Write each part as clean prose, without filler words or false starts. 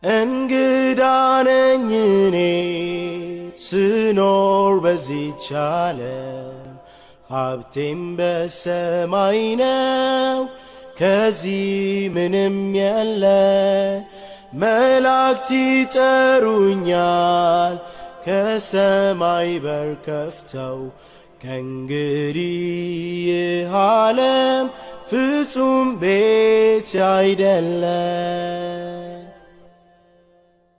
እንግዳ ነኝ እኔ ስኖር በዚህች ዓለም፣ ሀብቴም በሰማይ ነው፣ ከዚህ ምንም የለ። መላእክት ይጠሩኛል ከሰማይ በር ከፍተው፣ ከእንግዲህ ይህ ዓለም ፍጹም ቤት አይደለም።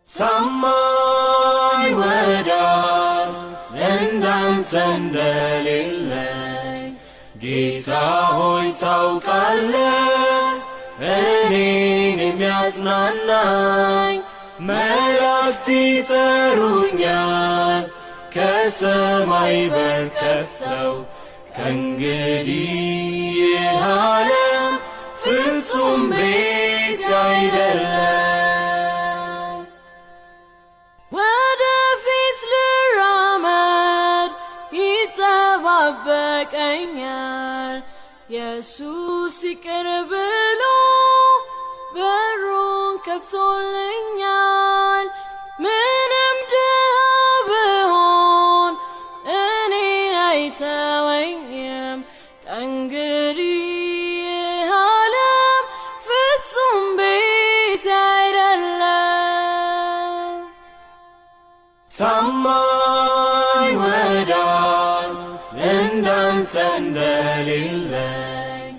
ታማኝ ወዳጅ እንዳንተ እንደሌለኝ ጌታ ሆይ ታውቃለህ። እኔን የሚያጽናናኝ መላእክት ይጠሩኛል ከሰማይ በር ከፍተው፣ ከእንግዲህ ይህ ዓለም ፍጹም ቤት አይደለም። ወደፊት ልራመድ ይጠባበቀኛል፣ ኢየሱስ ይቅር ብሎ በሩን ከፍቶልኛል። ምንም ድሃ ብሆን እኔን አይተወኝም። ከእንግዲህ ይህ ዓለም ፍጹም ቤት አይደለም። ታማኝ ወዳጅ እንዳንተ እንደሌለኝ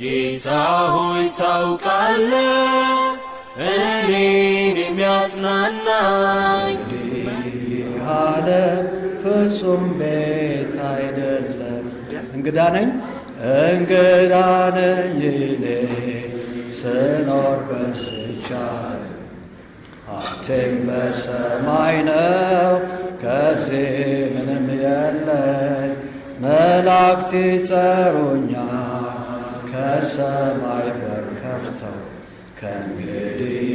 ጌታ ሆይ ታውቃለህ። እኔን የሚያጽናናኝ ይህ ዓለም ፍጹም ቤት አይደለም። እንግዳ ነኝ፣ እንግዳ ነኝ እኔ ስኖር በዚች ዓለም፣ ሀብቴም በሰማይ ነው፣ ከዚህ ምንም የለኝ። መላእክት ይጠሩኛል ከሰማይ በር ከፍተው፣ ከእንግዲህ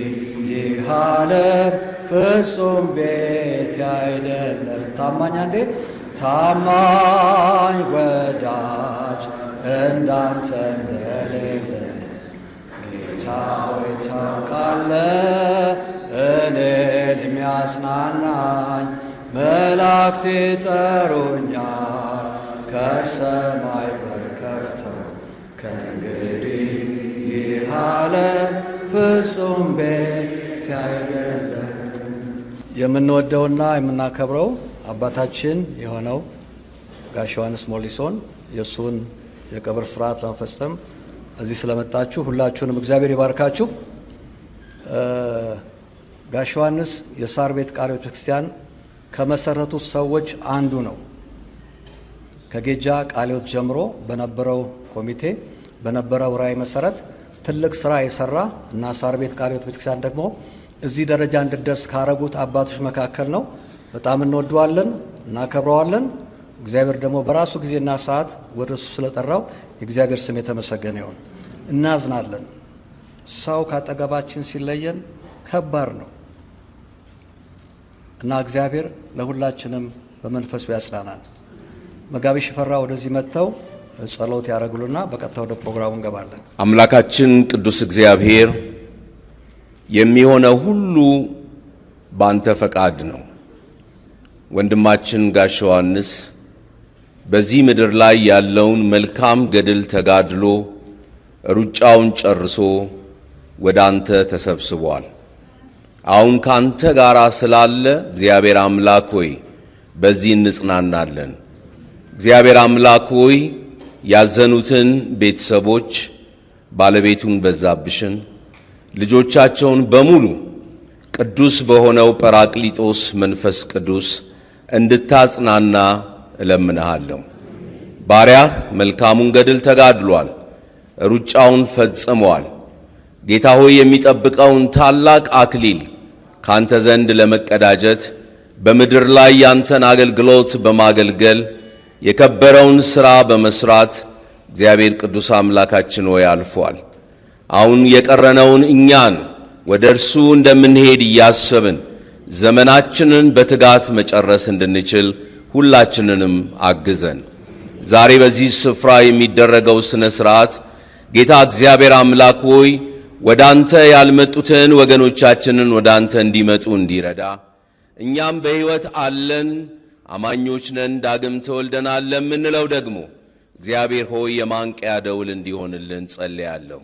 ይህ ዓለም ፍጹም ቤት አይደለም። ታማኝ አንዴ ታማኝ ወዳጅ እንዳንተ እንደሌለ ጌታ ሆይ ታውቃለህ። እኔን የሚያጽናናኝ መላእክት ይጠሩኛል ከሰማይ በር ከፍተው፣ ከእንግዲህ ይህ ዓለም ፍጹም ቤት አይደለም። የምንወደውና የምናከብረው አባታችን የሆነው ጋሽ ዮሐንስ ሞሊሶን የእሱን የቀብር ስርዓት ለመፈጸም እዚህ ስለመጣችሁ ሁላችሁንም እግዚአብሔር ይባርካችሁ። ጋሽ ዮሐንስ የሳር ቤት ቃለ ሕይወት ቤተክርስቲያን ከመሰረቱት ሰዎች አንዱ ነው። ከጌጃ ቃለ ሕይወት ጀምሮ በነበረው ኮሚቴ በነበረው ራዕይ መሰረት ትልቅ ስራ የሰራ እና ሳር ቤት ቃለ ሕይወት ቤተክርስቲያን ደግሞ እዚህ ደረጃ እንድትደርስ ካረጉት አባቶች መካከል ነው። በጣም እንወደዋለን፣ እናከብረዋለን። እግዚአብሔር ደግሞ በራሱ ጊዜና ሰዓት ወደ እሱ ስለጠራው የእግዚአብሔር ስም የተመሰገነ ይሁን። እናዝናለን። ሰው ካጠገባችን ሲለየን ከባድ ነው እና እግዚአብሔር ለሁላችንም በመንፈሱ ያጽናናል። መጋቢ ሽፈራ ወደዚህ መጥተው ጸሎት ያደርጉልና በቀጥታ ወደ ፕሮግራሙ እንገባለን። አምላካችን ቅዱስ እግዚአብሔር፣ የሚሆነው ሁሉ ባንተ ፈቃድ ነው። ወንድማችን ጋሽ ዮሐንስ በዚህ ምድር ላይ ያለውን መልካም ገድል ተጋድሎ ሩጫውን ጨርሶ ወደ አንተ ተሰብስቧል። አሁን ካንተ ጋር ስላለ እግዚአብሔር አምላክ ሆይ በዚህ እንጽናናለን። እግዚአብሔር አምላክ ሆይ፣ ያዘኑትን ቤተሰቦች፣ ባለቤቱን በዛብሽን፣ ልጆቻቸውን በሙሉ ቅዱስ በሆነው ጰራቅሊጦስ መንፈስ ቅዱስ እንድታጽናና እለምንሃለሁ። ባሪያህ መልካሙን ገድል ተጋድሏል፣ ሩጫውን ፈጽሟል። ጌታ ሆይ፣ የሚጠብቀውን ታላቅ አክሊል ካንተ ዘንድ ለመቀዳጀት በምድር ላይ ያንተን አገልግሎት በማገልገል የከበረውን ሥራ በመስራት እግዚአብሔር ቅዱስ አምላካችን ሆይ አልፏል። አሁን የቀረነውን እኛን ወደ እርሱ እንደምንሄድ እያሰብን ዘመናችንን በትጋት መጨረስ እንድንችል ሁላችንንም አግዘን። ዛሬ በዚህ ስፍራ የሚደረገው ሥነ ሥርዓት ጌታ እግዚአብሔር አምላክ ሆይ ወደ አንተ ያልመጡትን ወገኖቻችንን ወደ አንተ እንዲመጡ እንዲረዳ፣ እኛም በሕይወት አለን፣ አማኞች ነን፣ ዳግም ተወልደናል ለምንለው ደግሞ እግዚአብሔር ሆይ የማንቂያ ደውል እንዲሆንልን ጸልያለሁ።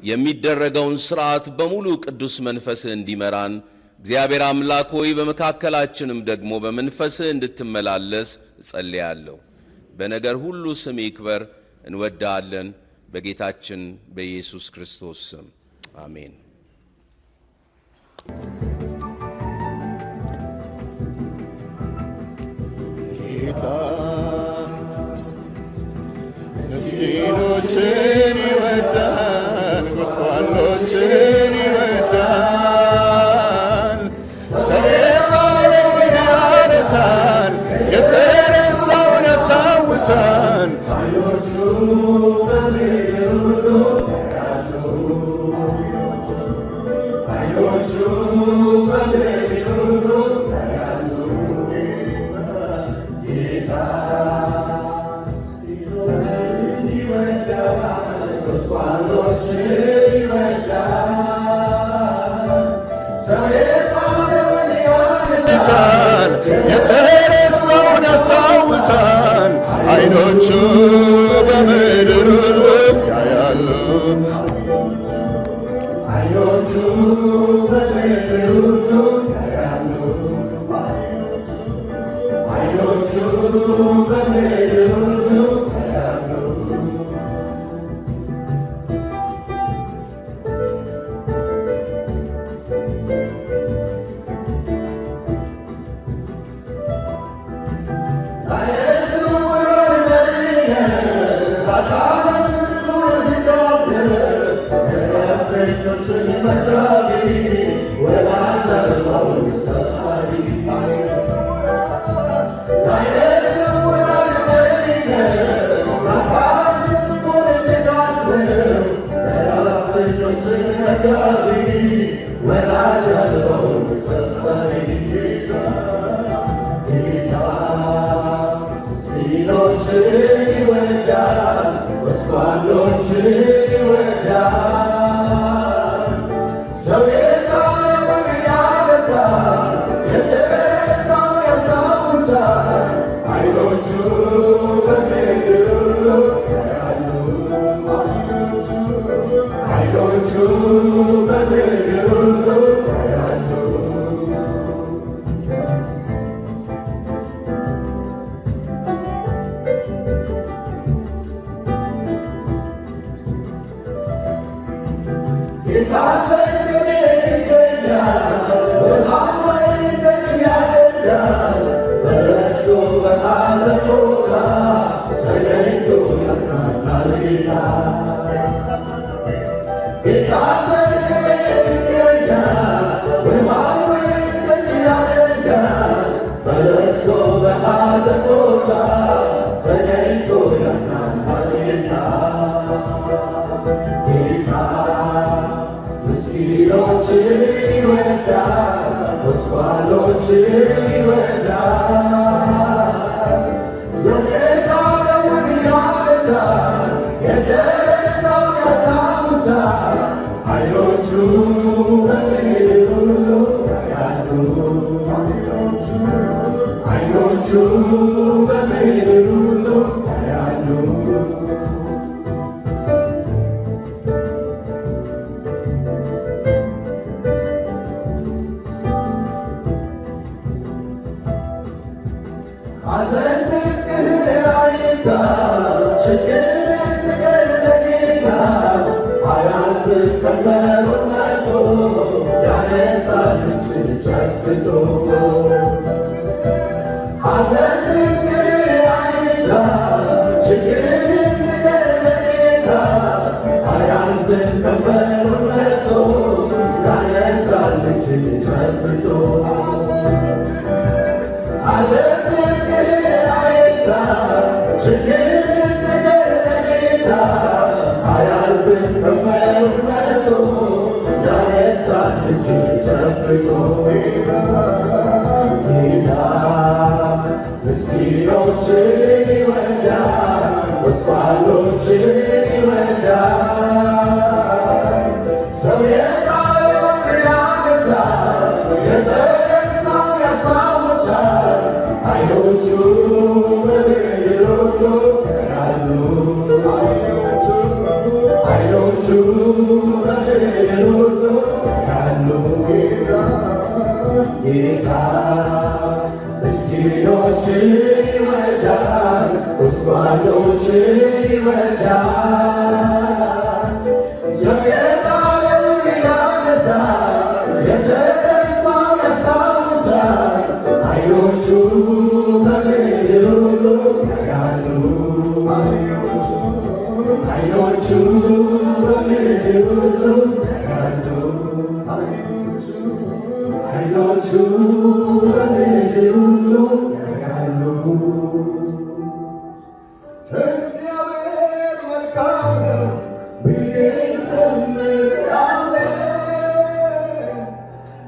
የሚደረገውን ሥርዓት በሙሉ ቅዱስ መንፈስህ እንዲመራን እግዚአብሔር አምላክ ሆይ በመካከላችንም ደግሞ በመንፈስህ እንድትመላለስ እጸልያለሁ። በነገር ሁሉ ስም ይክበር። እንወዳለን። በጌታችን በኢየሱስ ክርስቶስ ስም አሜን። ጌታ ምስኪኖችን ይወዳል፣ ጎስቋሎችን ይወዳል። ሰው የጣለውን ያነሳል፣ የተረሳውን ያስታውሳል። ያነሳል፣ የተረሳውን ያስታውሳል። ዓይኖቹ በምድር ሁሉ ያያሉ። ጌታ ምስኪኖችን ይወዳል፣ ጎስቋሎችን ይወዳል። ሰው የጣለውን ያነሳል፣ የተረሳውን ያስታውሳል። ዓይኖቹ በምድር ሁሉ ያያሉ፣ ዓይኖቹ በምድር ሁሉ ያያሉ፣ ዓይኖቹ በምድር ሁሉ ያያሉ። እግዚአብሔር መልካም ነው ብዬ ዘምራለሁ።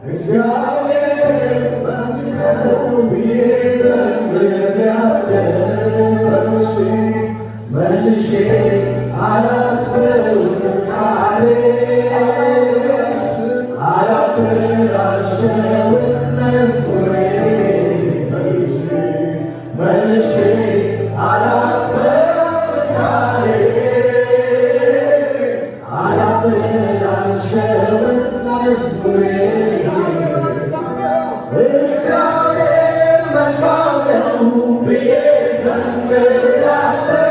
እግዚአብሔር ጻድቅ ነው ብዬ ዘምራለሁ። መልሼ መልሼ አላጥፈውም ቃሌን፣ አላበላሸውም መዝሙሬን። መልሼ መልሼ አላጥፈውም ቃሌን፣ አላበላሸውም መዝሙሬን። እግዚአብሔር መልካም ነው ብዬ ዘምራለሁ።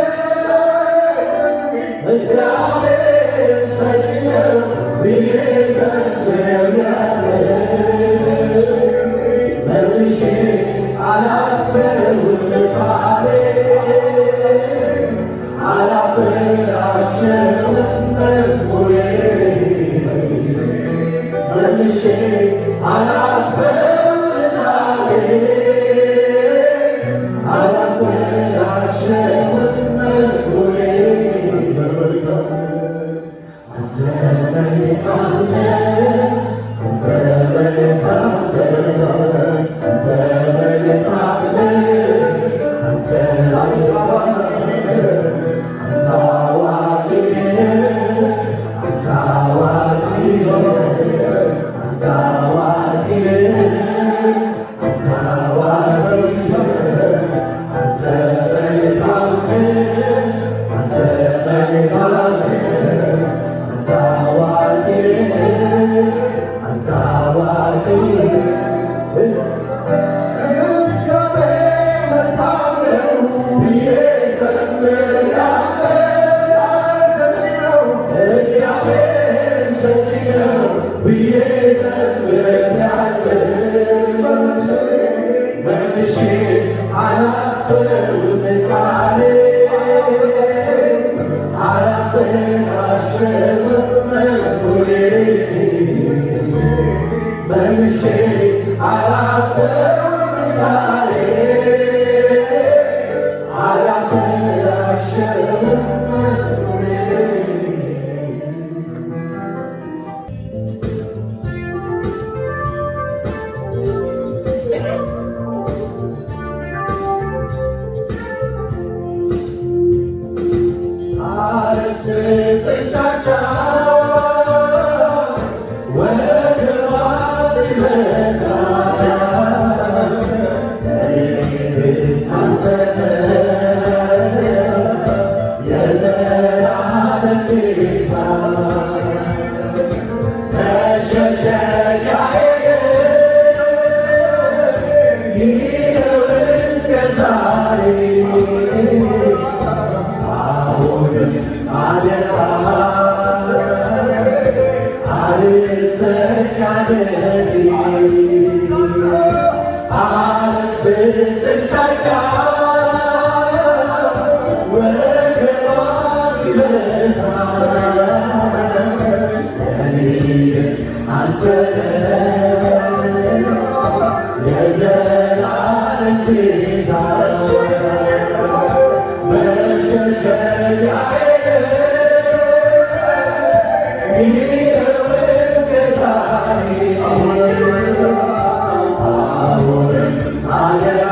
እግዚአብሔር ሰጪ ነው ብዬ ዘምራለሁ። መልሼ አላጥፈውም ቃሌን፣ አላበላሸውም መዝሙሬን። መልሼ አላጥፈውም ቃሌን፣ አላበላሸውም መዝሙሬን። አንተ መልካም ነህ፣ አንተ መልካም አንተ መልካም ነህ፣ አንተ መልካም ነህ፣ አንተ አዋቂ ነህ፣ አንተ አዋቂ ነህ፣ አንተ አዋቂ ነህ፣ አንተ አዋቂ ነህ፣ አንተ መልካም ነህ፣ አንተ መልካም ነህ፣ አንተ አዋቂ ነህ፣ አንተ አዋቂ ነህ። እግዚአብሔር መልካም ነው ብዬ ዘምራለሁ። እግዚአብሔር ሰጪ ነው ብዬ ዘምራለሁ። መልሼ አላጥፈውም ቃሌን፣ አላበላሸውም መዝሙሬን። መልሼ አላጥፈውም ቃሌን፣ አላበላሸውም መዝሙሬን። ዓለም ስትንጫጫ ወከባ ሲበዛ እኔ ግን አንተ የዘላለም ጌታ መሸሸጊያዬ ይኸው እስከ ዛሬ አሁንም አደራ አልሰቃደሪ። ዓለም ስትንጫጫ ወከባ ሲበዛ እኔ ግን አንተ የዘላለም ቤዛ መሸሸጊያዬ ይኸው እስከ ዛሬ አሁንም አደራ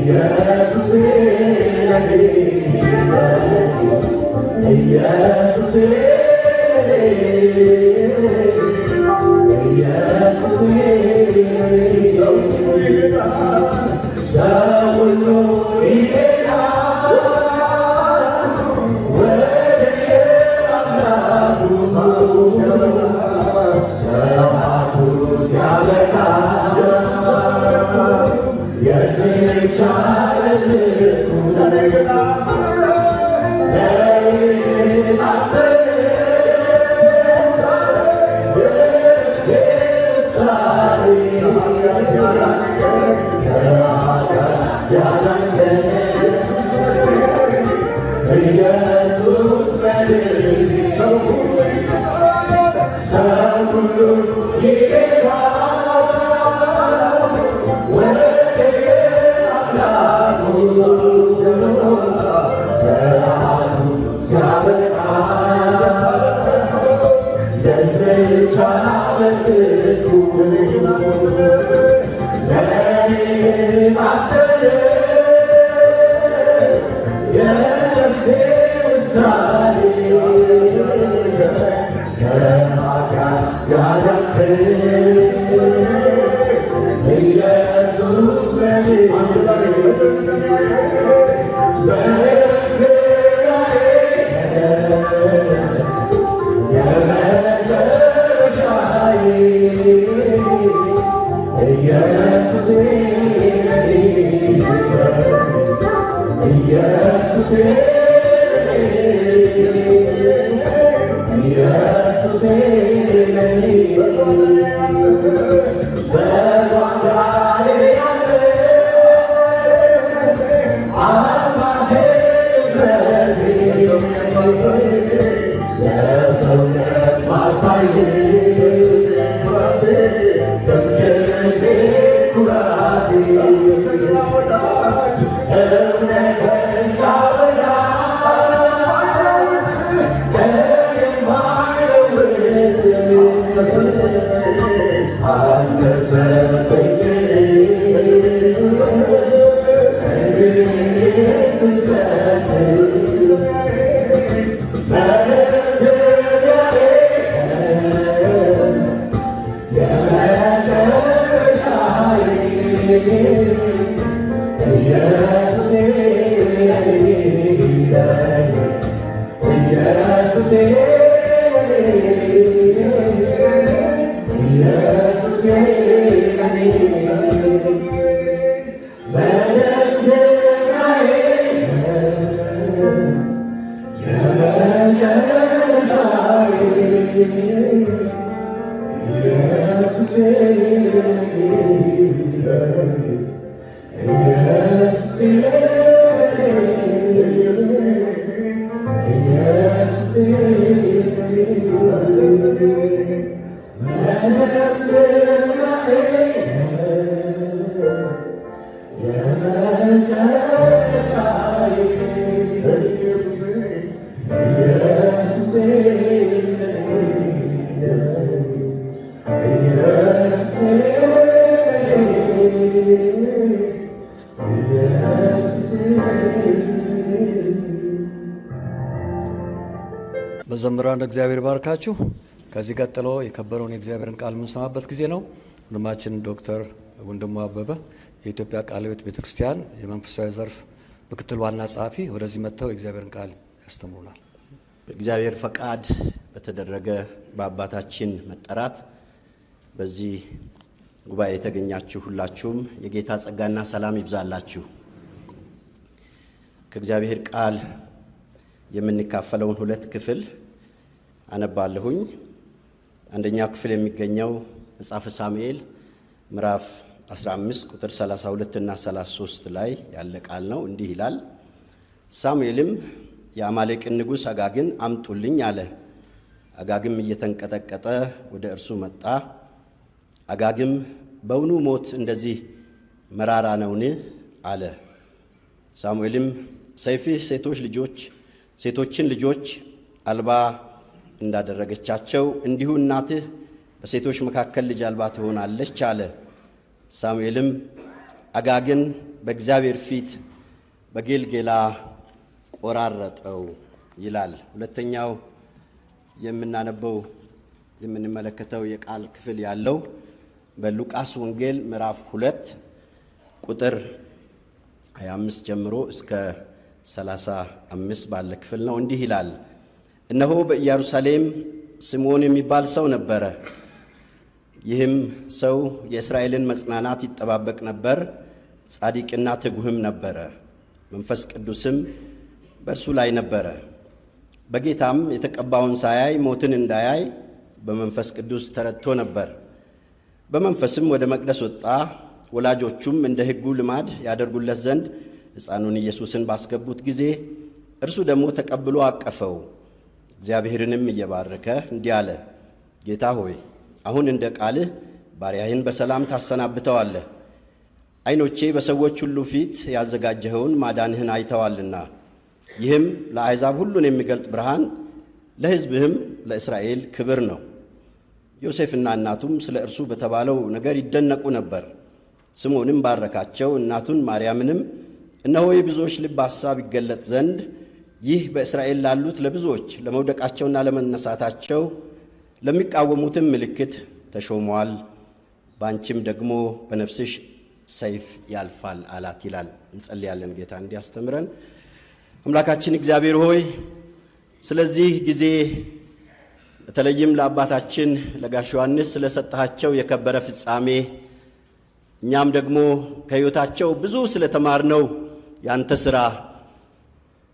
ኢየሱስ ለኔ ኢየሱስ ኢየሱስ ሰው ይሄዳል ሰው ሁሉ ይሄዳል ወደ አምላኩ ሰዓቱ ሲያበቃ የዚህች ዓለም ልኩ ለኔ አንተ የነፍሴ ውሳኔ ከኃጢአት ያዳንከኝ ኢየሱስ መድኃኒቴ ሰው ሁሉ ይሄዳል ወደ አምላኩ ሰዓቱ ሲያበቃ የዚህች ዓለም ልኩ ለኔ አንተ የነፍሴ ውሳኔ ከኃጢአት ያዳንከኝ ኢየሱስ የመጨረሻዬ ኢየሱስ ኢየሱስ ኢየሱስ በጓዳዬ ያለ አልማዜ ንብረቴ ለሰው የማሳይ ትምክህቴ ኩራቴ እውነተኛ ወዳጅ ቀን የማይለውጥ አነሰብኝ ብሰጥ መደምደሚያዬ የመጨረሻዬ ኢየሱሴ ኢየሱሴ ኢየሱሴ መደምደሚያዬ የመጨረሻዬ ኢየሱሴ ኢየሱሴ ኢየሱሴ መደምደሚያዬ የመጨረሻዬ ኢየሱሴ ኢየሱሴ ኢየሱሴ መዘምራን እግዚአብሔር ባርካችሁ። ከዚህ ቀጥሎ የከበረውን የእግዚአብሔርን ቃል የምንሰማበት ጊዜ ነው። ወንድማችን ዶክተር ወንድሙ አበበ የኢትዮጵያ ቃለ ሕይወት ቤተክርስቲያን የመንፈሳዊ ዘርፍ ምክትል ዋና ጸሐፊ ወደዚህ መጥተው የእግዚአብሔርን ቃል ያስተምሩናል። በእግዚአብሔር ፈቃድ በተደረገ በአባታችን መጠራት በዚህ ጉባኤ የተገኛችሁ ሁላችሁም የጌታ ጸጋና ሰላም ይብዛላችሁ። ከእግዚአብሔር ቃል የምንካፈለውን ሁለት ክፍል አነባለሁኝ። አንደኛው ክፍል የሚገኘው መጽሐፈ ሳሙኤል ምዕራፍ 15 ቁጥር 32 እና 33 ላይ ያለ ቃል ነው። እንዲህ ይላል። ሳሙኤልም የአማሌቅን ንጉሥ አጋግን አምጡልኝ አለ። አጋግም እየተንቀጠቀጠ ወደ እርሱ መጣ። አጋግም በውኑ ሞት እንደዚህ መራራ ነውን? አለ። ሳሙኤልም ሰይፍህ ሴቶችን ልጆች አልባ እንዳደረገቻቸው እንዲሁ እናትህ በሴቶች መካከል ልጅ አልባ ትሆናለች አለ። ሳሙኤልም አጋግን በእግዚአብሔር ፊት በጌልጌላ ቆራረጠው ይላል። ሁለተኛው የምናነበው የምንመለከተው የቃል ክፍል ያለው በሉቃስ ወንጌል ምዕራፍ 2 ቁጥር 25 ጀምሮ እስከ 35 ባለ ክፍል ነው። እንዲህ ይላል። እነሆ በኢየሩሳሌም ስምዖን የሚባል ሰው ነበረ። ይህም ሰው የእስራኤልን መጽናናት ይጠባበቅ ነበር። ጻድቅና ትጉህም ነበረ። መንፈስ ቅዱስም በእርሱ ላይ ነበረ። በጌታም የተቀባውን ሳያይ ሞትን እንዳያይ በመንፈስ ቅዱስ ተረድቶ ነበር። በመንፈስም ወደ መቅደስ ወጣ። ወላጆቹም እንደ ሕጉ ልማድ ያደርጉለት ዘንድ ሕፃኑን ኢየሱስን ባስገቡት ጊዜ እርሱ ደግሞ ተቀብሎ አቀፈው። እግዚአብሔርንም እየባረከ እንዲህ አለ፣ ጌታ ሆይ አሁን እንደ ቃልህ ባሪያህን በሰላም ታሰናብተዋለህ። ዓይኖቼ በሰዎች ሁሉ ፊት ያዘጋጀኸውን ማዳንህን አይተዋልና፣ ይህም ለአሕዛብ ሁሉን የሚገልጥ ብርሃን ለሕዝብህም ለእስራኤል ክብር ነው። ዮሴፍና እናቱም ስለ እርሱ በተባለው ነገር ይደነቁ ነበር። ስምዖንም ባረካቸው፣ እናቱን ማርያምንም እነሆ የብዙዎች ልብ ሐሳብ ይገለጥ ዘንድ ይህ በእስራኤል ላሉት ለብዙዎች ለመውደቃቸውና ለመነሳታቸው ለሚቃወሙትም ምልክት ተሾመዋል፣ ባንቺም ደግሞ በነፍስሽ ሰይፍ ያልፋል አላት ይላል። እንጸልያለን ጌታ እንዲያስተምረን። አምላካችን እግዚአብሔር ሆይ ስለዚህ ጊዜ በተለይም ለአባታችን ለጋሽ ዮሐንስ ስለሰጣቸው የከበረ ፍጻሜ እኛም ደግሞ ከሕይወታቸው ብዙ ስለተማርነው ያንተ ሥራ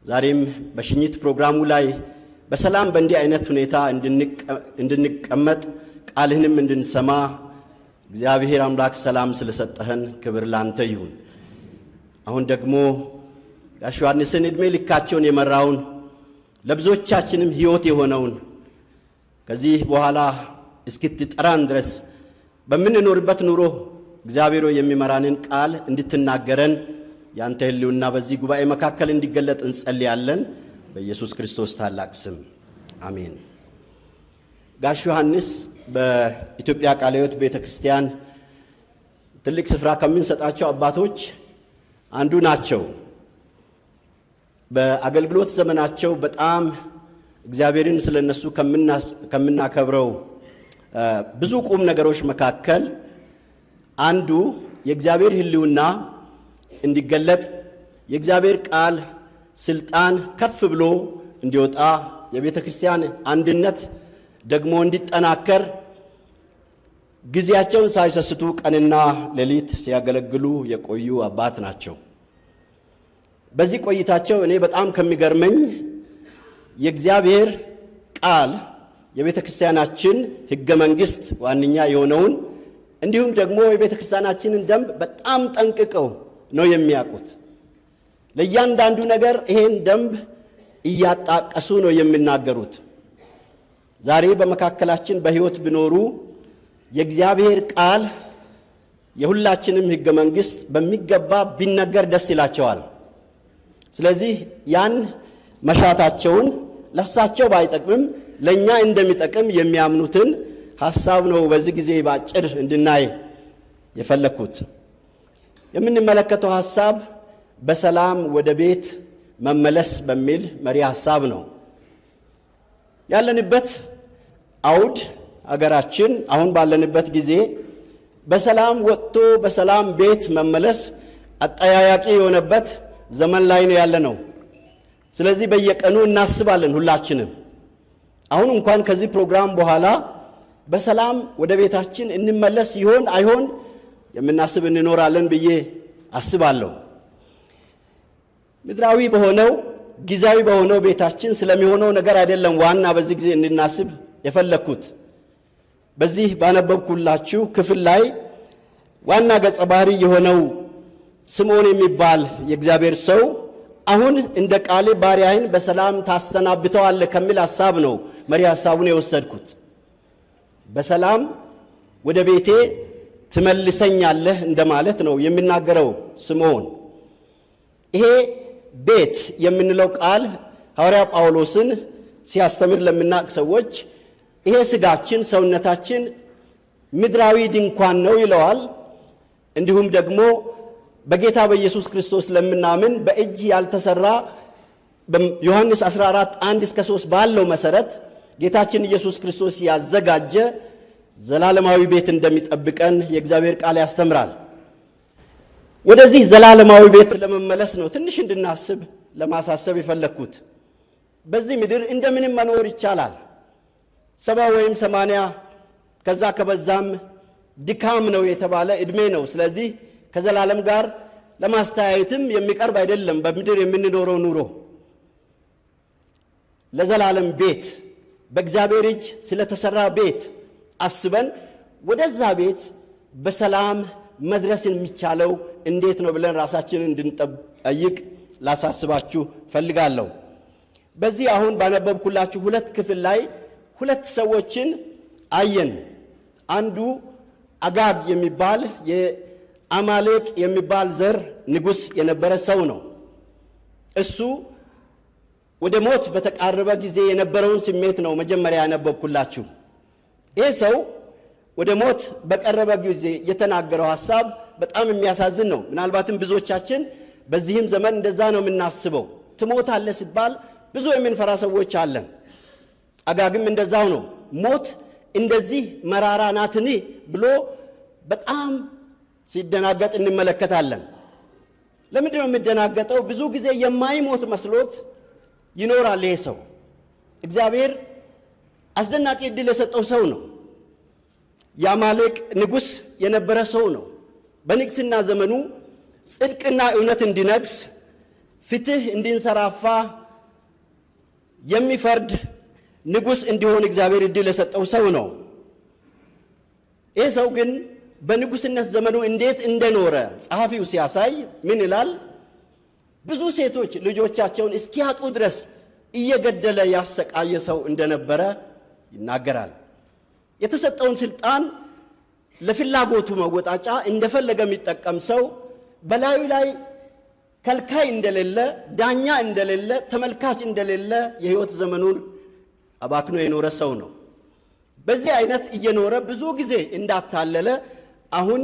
ዛሬም በሽኝት ፕሮግራሙ ላይ በሰላም በእንዲህ አይነት ሁኔታ እንድንቀመጥ ቃልህንም እንድንሰማ እግዚአብሔር አምላክ ሰላም ስለሰጠህን ክብር ላንተ ይሁን። አሁን ደግሞ ጋሽ ዮሐንስን ዕድሜ ልካቸውን የመራውን ለብዙዎቻችንም ሕይወት የሆነውን ከዚህ በኋላ እስክትጠራን ድረስ በምንኖርበት ኑሮ እግዚአብሔር የሚመራንን ቃል እንድትናገረን ያንተ ሕልውና በዚህ ጉባኤ መካከል እንዲገለጥ እንጸልያለን። በኢየሱስ ክርስቶስ ታላቅ ስም አሜን። ጋሽ ዮሐንስ በኢትዮጵያ ቃለ ሕይወት ቤተክርስቲያን ትልቅ ስፍራ ከምንሰጣቸው አባቶች አንዱ ናቸው። በአገልግሎት ዘመናቸው በጣም እግዚአብሔርን ስለነሱ ከምናከብረው ብዙ ቁም ነገሮች መካከል አንዱ የእግዚአብሔር ሕልውና እንዲገለጥ የእግዚአብሔር ቃል ስልጣን ከፍ ብሎ እንዲወጣ የቤተክርስቲያን አንድነት ደግሞ እንዲጠናከር ጊዜያቸውን ሳይሰስቱ ቀንና ሌሊት ሲያገለግሉ የቆዩ አባት ናቸው። በዚህ ቆይታቸው እኔ በጣም ከሚገርመኝ የእግዚአብሔር ቃል የቤተክርስቲያናችን ሕገ መንግስት ዋነኛ የሆነውን እንዲሁም ደግሞ የቤተክርስቲያናችንን ደንብ በጣም ጠንቅቀው ነው የሚያውቁት። ለእያንዳንዱ ነገር ይሄን ደንብ እያጣቀሱ ነው የሚናገሩት። ዛሬ በመካከላችን በሕይወት ቢኖሩ የእግዚአብሔር ቃል የሁላችንም ሕገ መንግስት በሚገባ ቢነገር ደስ ይላቸዋል። ስለዚህ ያን መሻታቸውን ለሳቸው ባይጠቅምም ለኛ እንደሚጠቅም የሚያምኑትን ሐሳብ ነው በዚህ ጊዜ ባጭር እንድናይ የፈለኩት። የምንመለከተው ሐሳብ በሰላም ወደ ቤት መመለስ በሚል መሪ ሐሳብ ነው። ያለንበት አውድ አገራችን አሁን ባለንበት ጊዜ በሰላም ወጥቶ በሰላም ቤት መመለስ አጠያያቂ የሆነበት ዘመን ላይ ነው ያለነው። ስለዚህ በየቀኑ እናስባለን ሁላችንም። አሁን እንኳን ከዚህ ፕሮግራም በኋላ በሰላም ወደ ቤታችን እንመለስ ይሆን አይሆን የምናስብ እንኖራለን ብዬ አስባለሁ። ምድራዊ በሆነው ጊዜያዊ በሆነው ቤታችን ስለሚሆነው ነገር አይደለም ዋና በዚህ ጊዜ እንድናስብ የፈለኩት። በዚህ ባነበብኩላችሁ ክፍል ላይ ዋና ገጸ ባህሪ የሆነው ስምዖን የሚባል የእግዚአብሔር ሰው አሁን እንደ ቃሌ ባሪያህን በሰላም ታሰናብተዋለህ ከሚል ሐሳብ ነው መሪ ሐሳቡን የወሰድኩት። በሰላም ወደ ቤቴ ትመልሰኛለህ እንደማለት ነው የሚናገረው ስምዖን። ይሄ ቤት የምንለው ቃል ሐዋርያ ጳውሎስን ሲያስተምር ለምናቅ ሰዎች ይሄ ስጋችን ሰውነታችን ምድራዊ ድንኳን ነው ይለዋል። እንዲሁም ደግሞ በጌታ በኢየሱስ ክርስቶስ ለምናምን በእጅ ያልተሰራ ዮሐንስ 14 1-3 ባለው መሰረት ጌታችን ኢየሱስ ክርስቶስ ያዘጋጀ ዘላለማዊ ቤት እንደሚጠብቀን የእግዚአብሔር ቃል ያስተምራል። ወደዚህ ዘላለማዊ ቤት ለመመለስ ነው ትንሽ እንድናስብ ለማሳሰብ የፈለግኩት። በዚህ ምድር እንደምንም መኖር ይቻላል። 70 ወይም 80 ከዛ ከበዛም ድካም ነው የተባለ እድሜ ነው። ስለዚህ ከዘላለም ጋር ለማስተያየትም የሚቀርብ አይደለም በምድር የምንኖረው ኑሮ። ለዘላለም ቤት በእግዚአብሔር እጅ ስለተሰራ ቤት አስበን ወደዛ ቤት በሰላም መድረስ የሚቻለው እንዴት ነው ብለን ራሳችንን እንድንጠይቅ ላሳስባችሁ ፈልጋለሁ። በዚህ አሁን ባነበብኩላችሁ ሁለት ክፍል ላይ ሁለት ሰዎችን አየን። አንዱ አጋግ የሚባል የአማሌቅ የሚባል ዘር ንጉስ የነበረ ሰው ነው። እሱ ወደ ሞት በተቃረበ ጊዜ የነበረውን ስሜት ነው መጀመሪያ ያነበብኩላችሁ። ይህ ሰው ወደ ሞት በቀረበ ጊዜ የተናገረው ሐሳብ በጣም የሚያሳዝን ነው። ምናልባትም ብዙዎቻችን በዚህም ዘመን እንደዛ ነው የምናስበው። ትሞታለህ ሲባል ብዙ የምንፈራ ሰዎች አለን። አጋግም እንደዛው ነው። ሞት እንደዚህ መራራ ናትን ብሎ በጣም ሲደናገጥ እንመለከታለን። ለምንድን ነው የሚደናገጠው? ብዙ ጊዜ የማይሞት መስሎት ይኖራል። ይሄ ሰው እግዚአብሔር አስደናቂ ዕድል የሰጠው ሰው ነው። የአማሌቅ ንጉስ የነበረ ሰው ነው። በንግስና ዘመኑ ጽድቅና እውነት እንዲነግስ፣ ፍትህ እንዲንሰራፋ የሚፈርድ ንጉስ እንዲሆን እግዚአብሔር ዕድል የሰጠው ሰው ነው። ይህ ሰው ግን በንጉስነት ዘመኑ እንዴት እንደኖረ ጸሐፊው ሲያሳይ ምን ይላል? ብዙ ሴቶች ልጆቻቸውን እስኪያጡ ድረስ እየገደለ ያሰቃየ ሰው እንደነበረ ይናገራል። የተሰጠውን ስልጣን ለፍላጎቱ መወጣጫ እንደፈለገ የሚጠቀም ሰው፣ በላዩ ላይ ከልካይ እንደሌለ፣ ዳኛ እንደሌለ፣ ተመልካች እንደሌለ የህይወት ዘመኑን አባክኖ የኖረ ሰው ነው። በዚህ አይነት እየኖረ ብዙ ጊዜ እንዳታለለ አሁን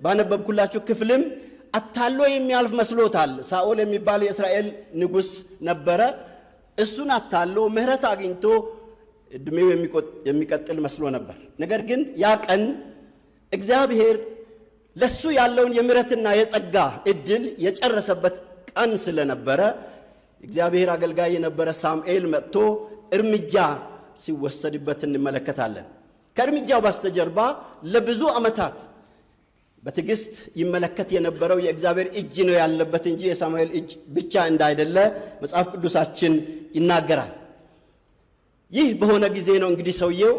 ባነበብኩላችሁ ክፍልም አታሎ የሚያልፍ መስሎታል። ሳኦል የሚባል የእስራኤል ንጉስ ነበረ። እሱን አታሎ ምህረት አግኝቶ እድሜው የሚቀጥል መስሎ ነበር። ነገር ግን ያ ቀን እግዚአብሔር ለሱ ያለውን የምህረትና የጸጋ እድል የጨረሰበት ቀን ስለነበረ እግዚአብሔር አገልጋይ የነበረ ሳሙኤል መጥቶ እርምጃ ሲወሰድበት እንመለከታለን። ከእርምጃው በስተጀርባ ለብዙ ዓመታት በትዕግስት ይመለከት የነበረው የእግዚአብሔር እጅ ነው ያለበት እንጂ የሳሙኤል እጅ ብቻ እንዳይደለ መጽሐፍ ቅዱሳችን ይናገራል። ይህ በሆነ ጊዜ ነው እንግዲህ ሰውየው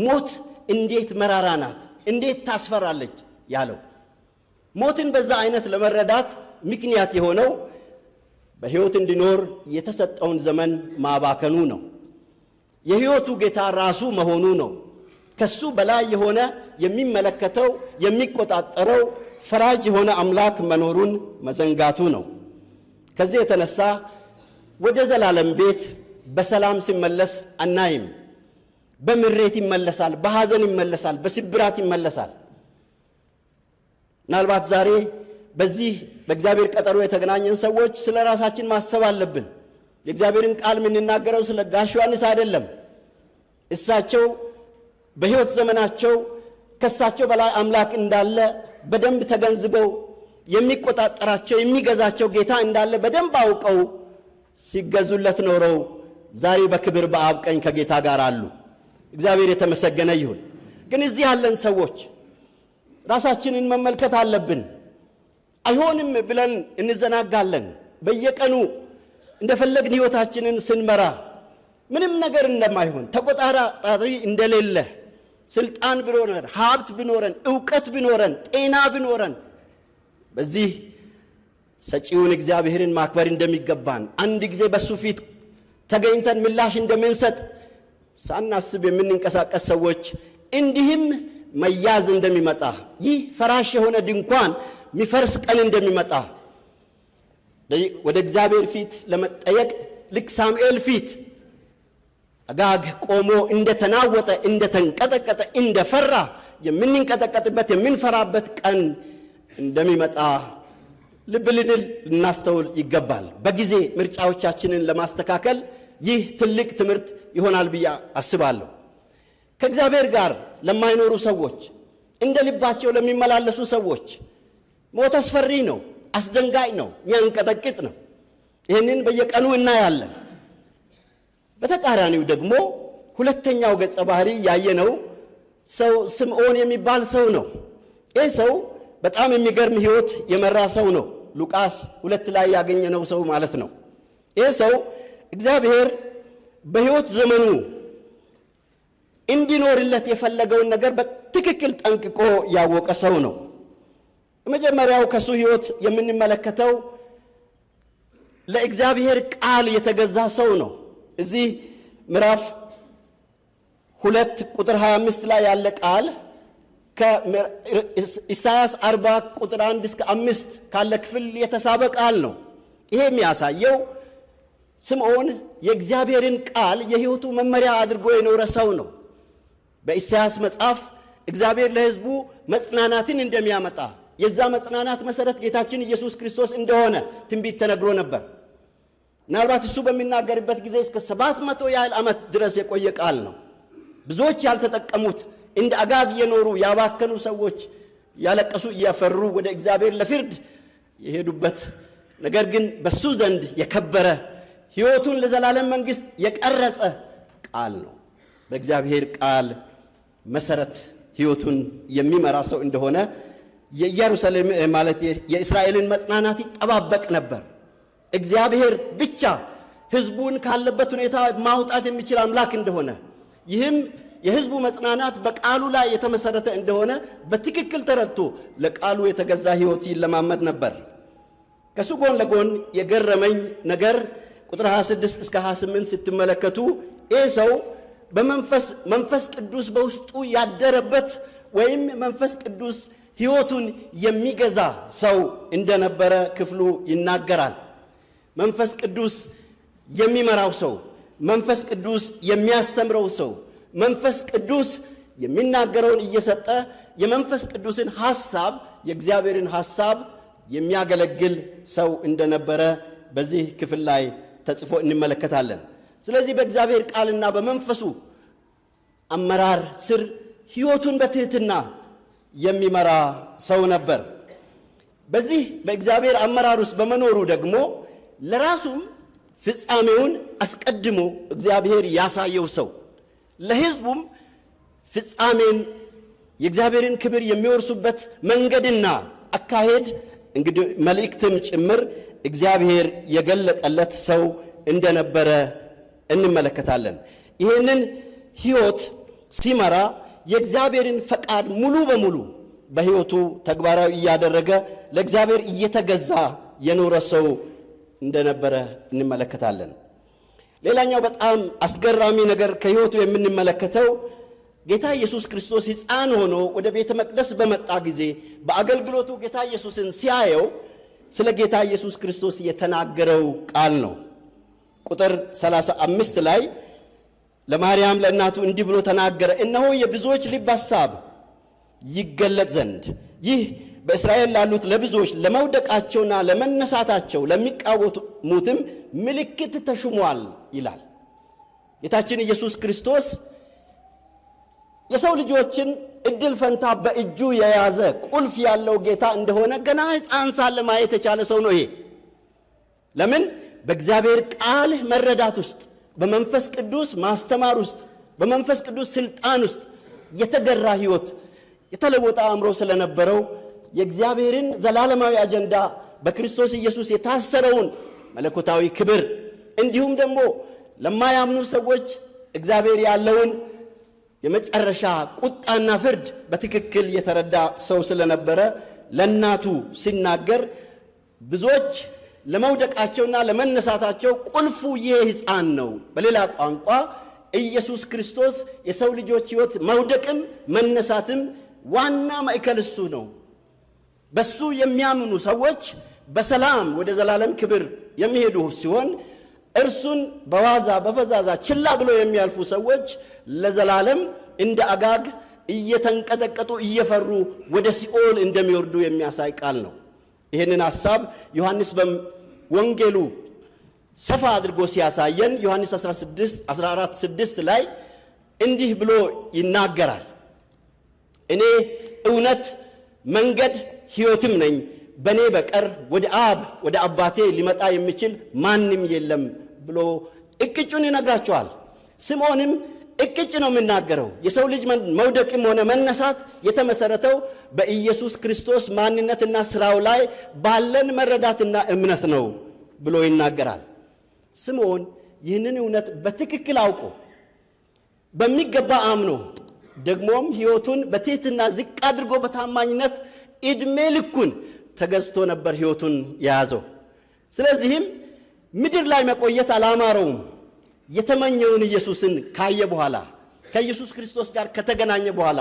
ሞት እንዴት መራራ ናት፣ እንዴት ታስፈራለች ያለው። ሞትን በዛ አይነት ለመረዳት ምክንያት የሆነው በሕይወት እንዲኖር የተሰጠውን ዘመን ማባከኑ ነው። የሕይወቱ ጌታ ራሱ መሆኑ ነው። ከሱ በላይ የሆነ የሚመለከተው የሚቆጣጠረው ፈራጅ የሆነ አምላክ መኖሩን መዘንጋቱ ነው። ከዚህ የተነሳ ወደ ዘላለም ቤት በሰላም ሲመለስ አናይም። በምሬት ይመለሳል፣ በሐዘን ይመለሳል፣ በስብራት ይመለሳል። ምናልባት ዛሬ በዚህ በእግዚአብሔር ቀጠሮ የተገናኘን ሰዎች ስለ ራሳችን ማሰብ አለብን። የእግዚአብሔርን ቃል የምንናገረው ስለ ጋሽ ዮሐንስ አይደለም። እሳቸው በሕይወት ዘመናቸው ከሳቸው በላይ አምላክ እንዳለ በደንብ ተገንዝበው የሚቆጣጠራቸው የሚገዛቸው ጌታ እንዳለ በደንብ አውቀው ሲገዙለት ኖረው ዛሬ በክብር በአብ ቀኝ ከጌታ ጋር አሉ። እግዚአብሔር የተመሰገነ ይሁን። ግን እዚህ ያለን ሰዎች ራሳችንን መመልከት አለብን። አይሆንም ብለን እንዘናጋለን። በየቀኑ እንደፈለግን ሕይወታችንን ስንመራ ምንም ነገር እንደማይሆን፣ ተቆጣጣሪ እንደሌለ፣ ስልጣን ቢኖረን፣ ሀብት ቢኖረን፣ ዕውቀት ቢኖረን፣ ጤና ቢኖረን በዚህ ሰጪውን እግዚአብሔርን ማክበር እንደሚገባን፣ አንድ ጊዜ በሱ ፊት ተገኝተን ምላሽ እንደምንሰጥ ሳናስብ የምንንቀሳቀስ ሰዎች እንዲህም መያዝ እንደሚመጣ፣ ይህ ፈራሽ የሆነ ድንኳን የሚፈርስ ቀን እንደሚመጣ ወደ እግዚአብሔር ፊት ለመጠየቅ ልክ ሳሙኤል ፊት አጋግ ቆሞ እንደተናወጠ፣ እንደተንቀጠቀጠ፣ እንደፈራ የምንንቀጠቀጥበት የምንፈራበት ቀን እንደሚመጣ ልብ ልንል ልናስተውል ይገባል። በጊዜ ምርጫዎቻችንን ለማስተካከል ይህ ትልቅ ትምህርት ይሆናል ብዬ አስባለሁ። ከእግዚአብሔር ጋር ለማይኖሩ ሰዎች፣ እንደ ልባቸው ለሚመላለሱ ሰዎች ሞት አስፈሪ ነው፣ አስደንጋጭ ነው፣ የሚያንቀጠቅጥ ነው። ይህንን በየቀኑ እናያለን። በተቃራኒው ደግሞ ሁለተኛው ገጸ ባህሪ ያየነው ሰው ስምዖን የሚባል ሰው ነው። ይህ ሰው በጣም የሚገርም ሕይወት የመራ ሰው ነው። ሉቃስ 2 ላይ ያገኘነው ሰው ማለት ነው። ይህ ሰው እግዚአብሔር በሕይወት ዘመኑ እንዲኖርለት የፈለገውን ነገር በትክክል ጠንቅቆ ያወቀ ሰው ነው። መጀመሪያው ከሱ ሕይወት የምንመለከተው ለእግዚአብሔር ቃል የተገዛ ሰው ነው። እዚህ ምዕራፍ 2 ቁጥር 25 ላይ ያለ ቃል ከኢሳይያስ 40 ቁጥር 1 እስከ 5 ካለ ክፍል የተሳበ ቃል ነው። ይሄ የሚያሳየው ስምዖን የእግዚአብሔርን ቃል የሕይወቱ መመሪያ አድርጎ የኖረ ሰው ነው። በኢሳይያስ መጽሐፍ እግዚአብሔር ለሕዝቡ መጽናናትን እንደሚያመጣ የዛ መጽናናት መሰረት ጌታችን ኢየሱስ ክርስቶስ እንደሆነ ትንቢት ተነግሮ ነበር። ምናልባት እሱ በሚናገርበት ጊዜ እስከ 700 ያህል ዓመት ድረስ የቆየ ቃል ነው። ብዙዎች ያልተጠቀሙት እንደ አጋግ የኖሩ ያባከኑ ሰዎች ያለቀሱ እያፈሩ ወደ እግዚአብሔር ለፍርድ የሄዱበት፣ ነገር ግን በሱ ዘንድ የከበረ ሕይወቱን ለዘላለም መንግሥት የቀረጸ ቃል ነው። በእግዚአብሔር ቃል መሰረት ሕይወቱን የሚመራ ሰው እንደሆነ የኢየሩሳሌም ማለት የእስራኤልን መጽናናት ይጠባበቅ ነበር። እግዚአብሔር ብቻ ሕዝቡን ካለበት ሁኔታ ማውጣት የሚችል አምላክ እንደሆነ፣ ይህም የሕዝቡ መጽናናት በቃሉ ላይ የተመሰረተ እንደሆነ በትክክል ተረድቶ ለቃሉ የተገዛ ሕይወት ይለማመድ ነበር። ከሱ ጎን ለጎን የገረመኝ ነገር ቁጥር 26 እስከ 28 ስትመለከቱ ይህ ሰው በመንፈስ መንፈስ ቅዱስ በውስጡ ያደረበት ወይም መንፈስ ቅዱስ ሕይወቱን የሚገዛ ሰው እንደነበረ ክፍሉ ይናገራል። መንፈስ ቅዱስ የሚመራው ሰው፣ መንፈስ ቅዱስ የሚያስተምረው ሰው፣ መንፈስ ቅዱስ የሚናገረውን እየሰጠ የመንፈስ ቅዱስን ሐሳብ የእግዚአብሔርን ሐሳብ የሚያገለግል ሰው እንደነበረ በዚህ ክፍል ላይ ተጽፎ እንመለከታለን። ስለዚህ በእግዚአብሔር ቃልና በመንፈሱ አመራር ስር ሕይወቱን በትህትና የሚመራ ሰው ነበር። በዚህ በእግዚአብሔር አመራር ውስጥ በመኖሩ ደግሞ ለራሱም ፍጻሜውን አስቀድሞ እግዚአብሔር ያሳየው ሰው፣ ለሕዝቡም ፍጻሜን የእግዚአብሔርን ክብር የሚወርሱበት መንገድና አካሄድ እንግዲህ መልእክትም ጭምር እግዚአብሔር የገለጠለት ሰው እንደነበረ እንመለከታለን። ይህንን ሕይወት ሲመራ የእግዚአብሔርን ፈቃድ ሙሉ በሙሉ በሕይወቱ ተግባራዊ እያደረገ ለእግዚአብሔር እየተገዛ የኖረ ሰው እንደነበረ እንመለከታለን። ሌላኛው በጣም አስገራሚ ነገር ከሕይወቱ የምንመለከተው ጌታ ኢየሱስ ክርስቶስ ሕፃን ሆኖ ወደ ቤተ መቅደስ በመጣ ጊዜ በአገልግሎቱ ጌታ ኢየሱስን ሲያየው ስለ ጌታ ኢየሱስ ክርስቶስ የተናገረው ቃል ነው። ቁጥር 35 ላይ ለማርያም ለእናቱ እንዲህ ብሎ ተናገረ፣ እነሆ የብዙዎች ልብ ሐሳብ ይገለጥ ዘንድ ይህ በእስራኤል ላሉት ለብዙዎች ለመውደቃቸውና ለመነሳታቸው ለሚቃወሙትም ምልክት ተሹሟል ይላል። ጌታችን ኢየሱስ ክርስቶስ የሰው ልጆችን እድል ፈንታ በእጁ የያዘ ቁልፍ ያለው ጌታ እንደሆነ ገና ሕፃን ሳለ ማየት የቻለ ሰው ነው። ይሄ ለምን? በእግዚአብሔር ቃል መረዳት ውስጥ፣ በመንፈስ ቅዱስ ማስተማር ውስጥ፣ በመንፈስ ቅዱስ ስልጣን ውስጥ የተገራ ሕይወት የተለወጠ አእምሮ ስለነበረው የእግዚአብሔርን ዘላለማዊ አጀንዳ በክርስቶስ ኢየሱስ የታሰረውን መለኮታዊ ክብር እንዲሁም ደግሞ ለማያምኑ ሰዎች እግዚአብሔር ያለውን የመጨረሻ ቁጣና ፍርድ በትክክል የተረዳ ሰው ስለነበረ ለእናቱ ሲናገር ብዙዎች ለመውደቃቸውና ለመነሳታቸው ቁልፉ ይህ ሕፃን ነው። በሌላ ቋንቋ ኢየሱስ ክርስቶስ የሰው ልጆች ሕይወት መውደቅም መነሳትም ዋና ማዕከል እሱ ነው። በሱ የሚያምኑ ሰዎች በሰላም ወደ ዘላለም ክብር የሚሄዱ ሲሆን እርሱን በዋዛ በፈዛዛ ችላ ብሎ የሚያልፉ ሰዎች ለዘላለም እንደ አጋግ እየተንቀጠቀጡ እየፈሩ ወደ ሲኦል እንደሚወርዱ የሚያሳይ ቃል ነው። ይህንን ሐሳብ ዮሐንስ በወንጌሉ ሰፋ አድርጎ ሲያሳየን ዮሐንስ 14:6 ላይ እንዲህ ብሎ ይናገራል። እኔ እውነት መንገድ ሕይወትም ነኝ፣ በኔ በቀር ወደ አብ ወደ አባቴ ሊመጣ የሚችል ማንም የለም ብሎ እቅጩን ይነግራቸዋል። ስምዖንም እቅጭ ነው የሚናገረው። የሰው ልጅ መውደቅም ሆነ መነሳት የተመሰረተው በኢየሱስ ክርስቶስ ማንነትና ስራው ላይ ባለን መረዳትና እምነት ነው ብሎ ይናገራል። ስምዖን ይህንን እውነት በትክክል አውቆ በሚገባ አምኖ ደግሞም ሕይወቱን በትሕትና ዝቅ አድርጎ በታማኝነት ዕድሜ ልኩን ተገዝቶ ነበር ሕይወቱን የያዘው። ስለዚህም ምድር ላይ መቆየት አላማረውም። የተመኘውን ኢየሱስን ካየ በኋላ፣ ከኢየሱስ ክርስቶስ ጋር ከተገናኘ በኋላ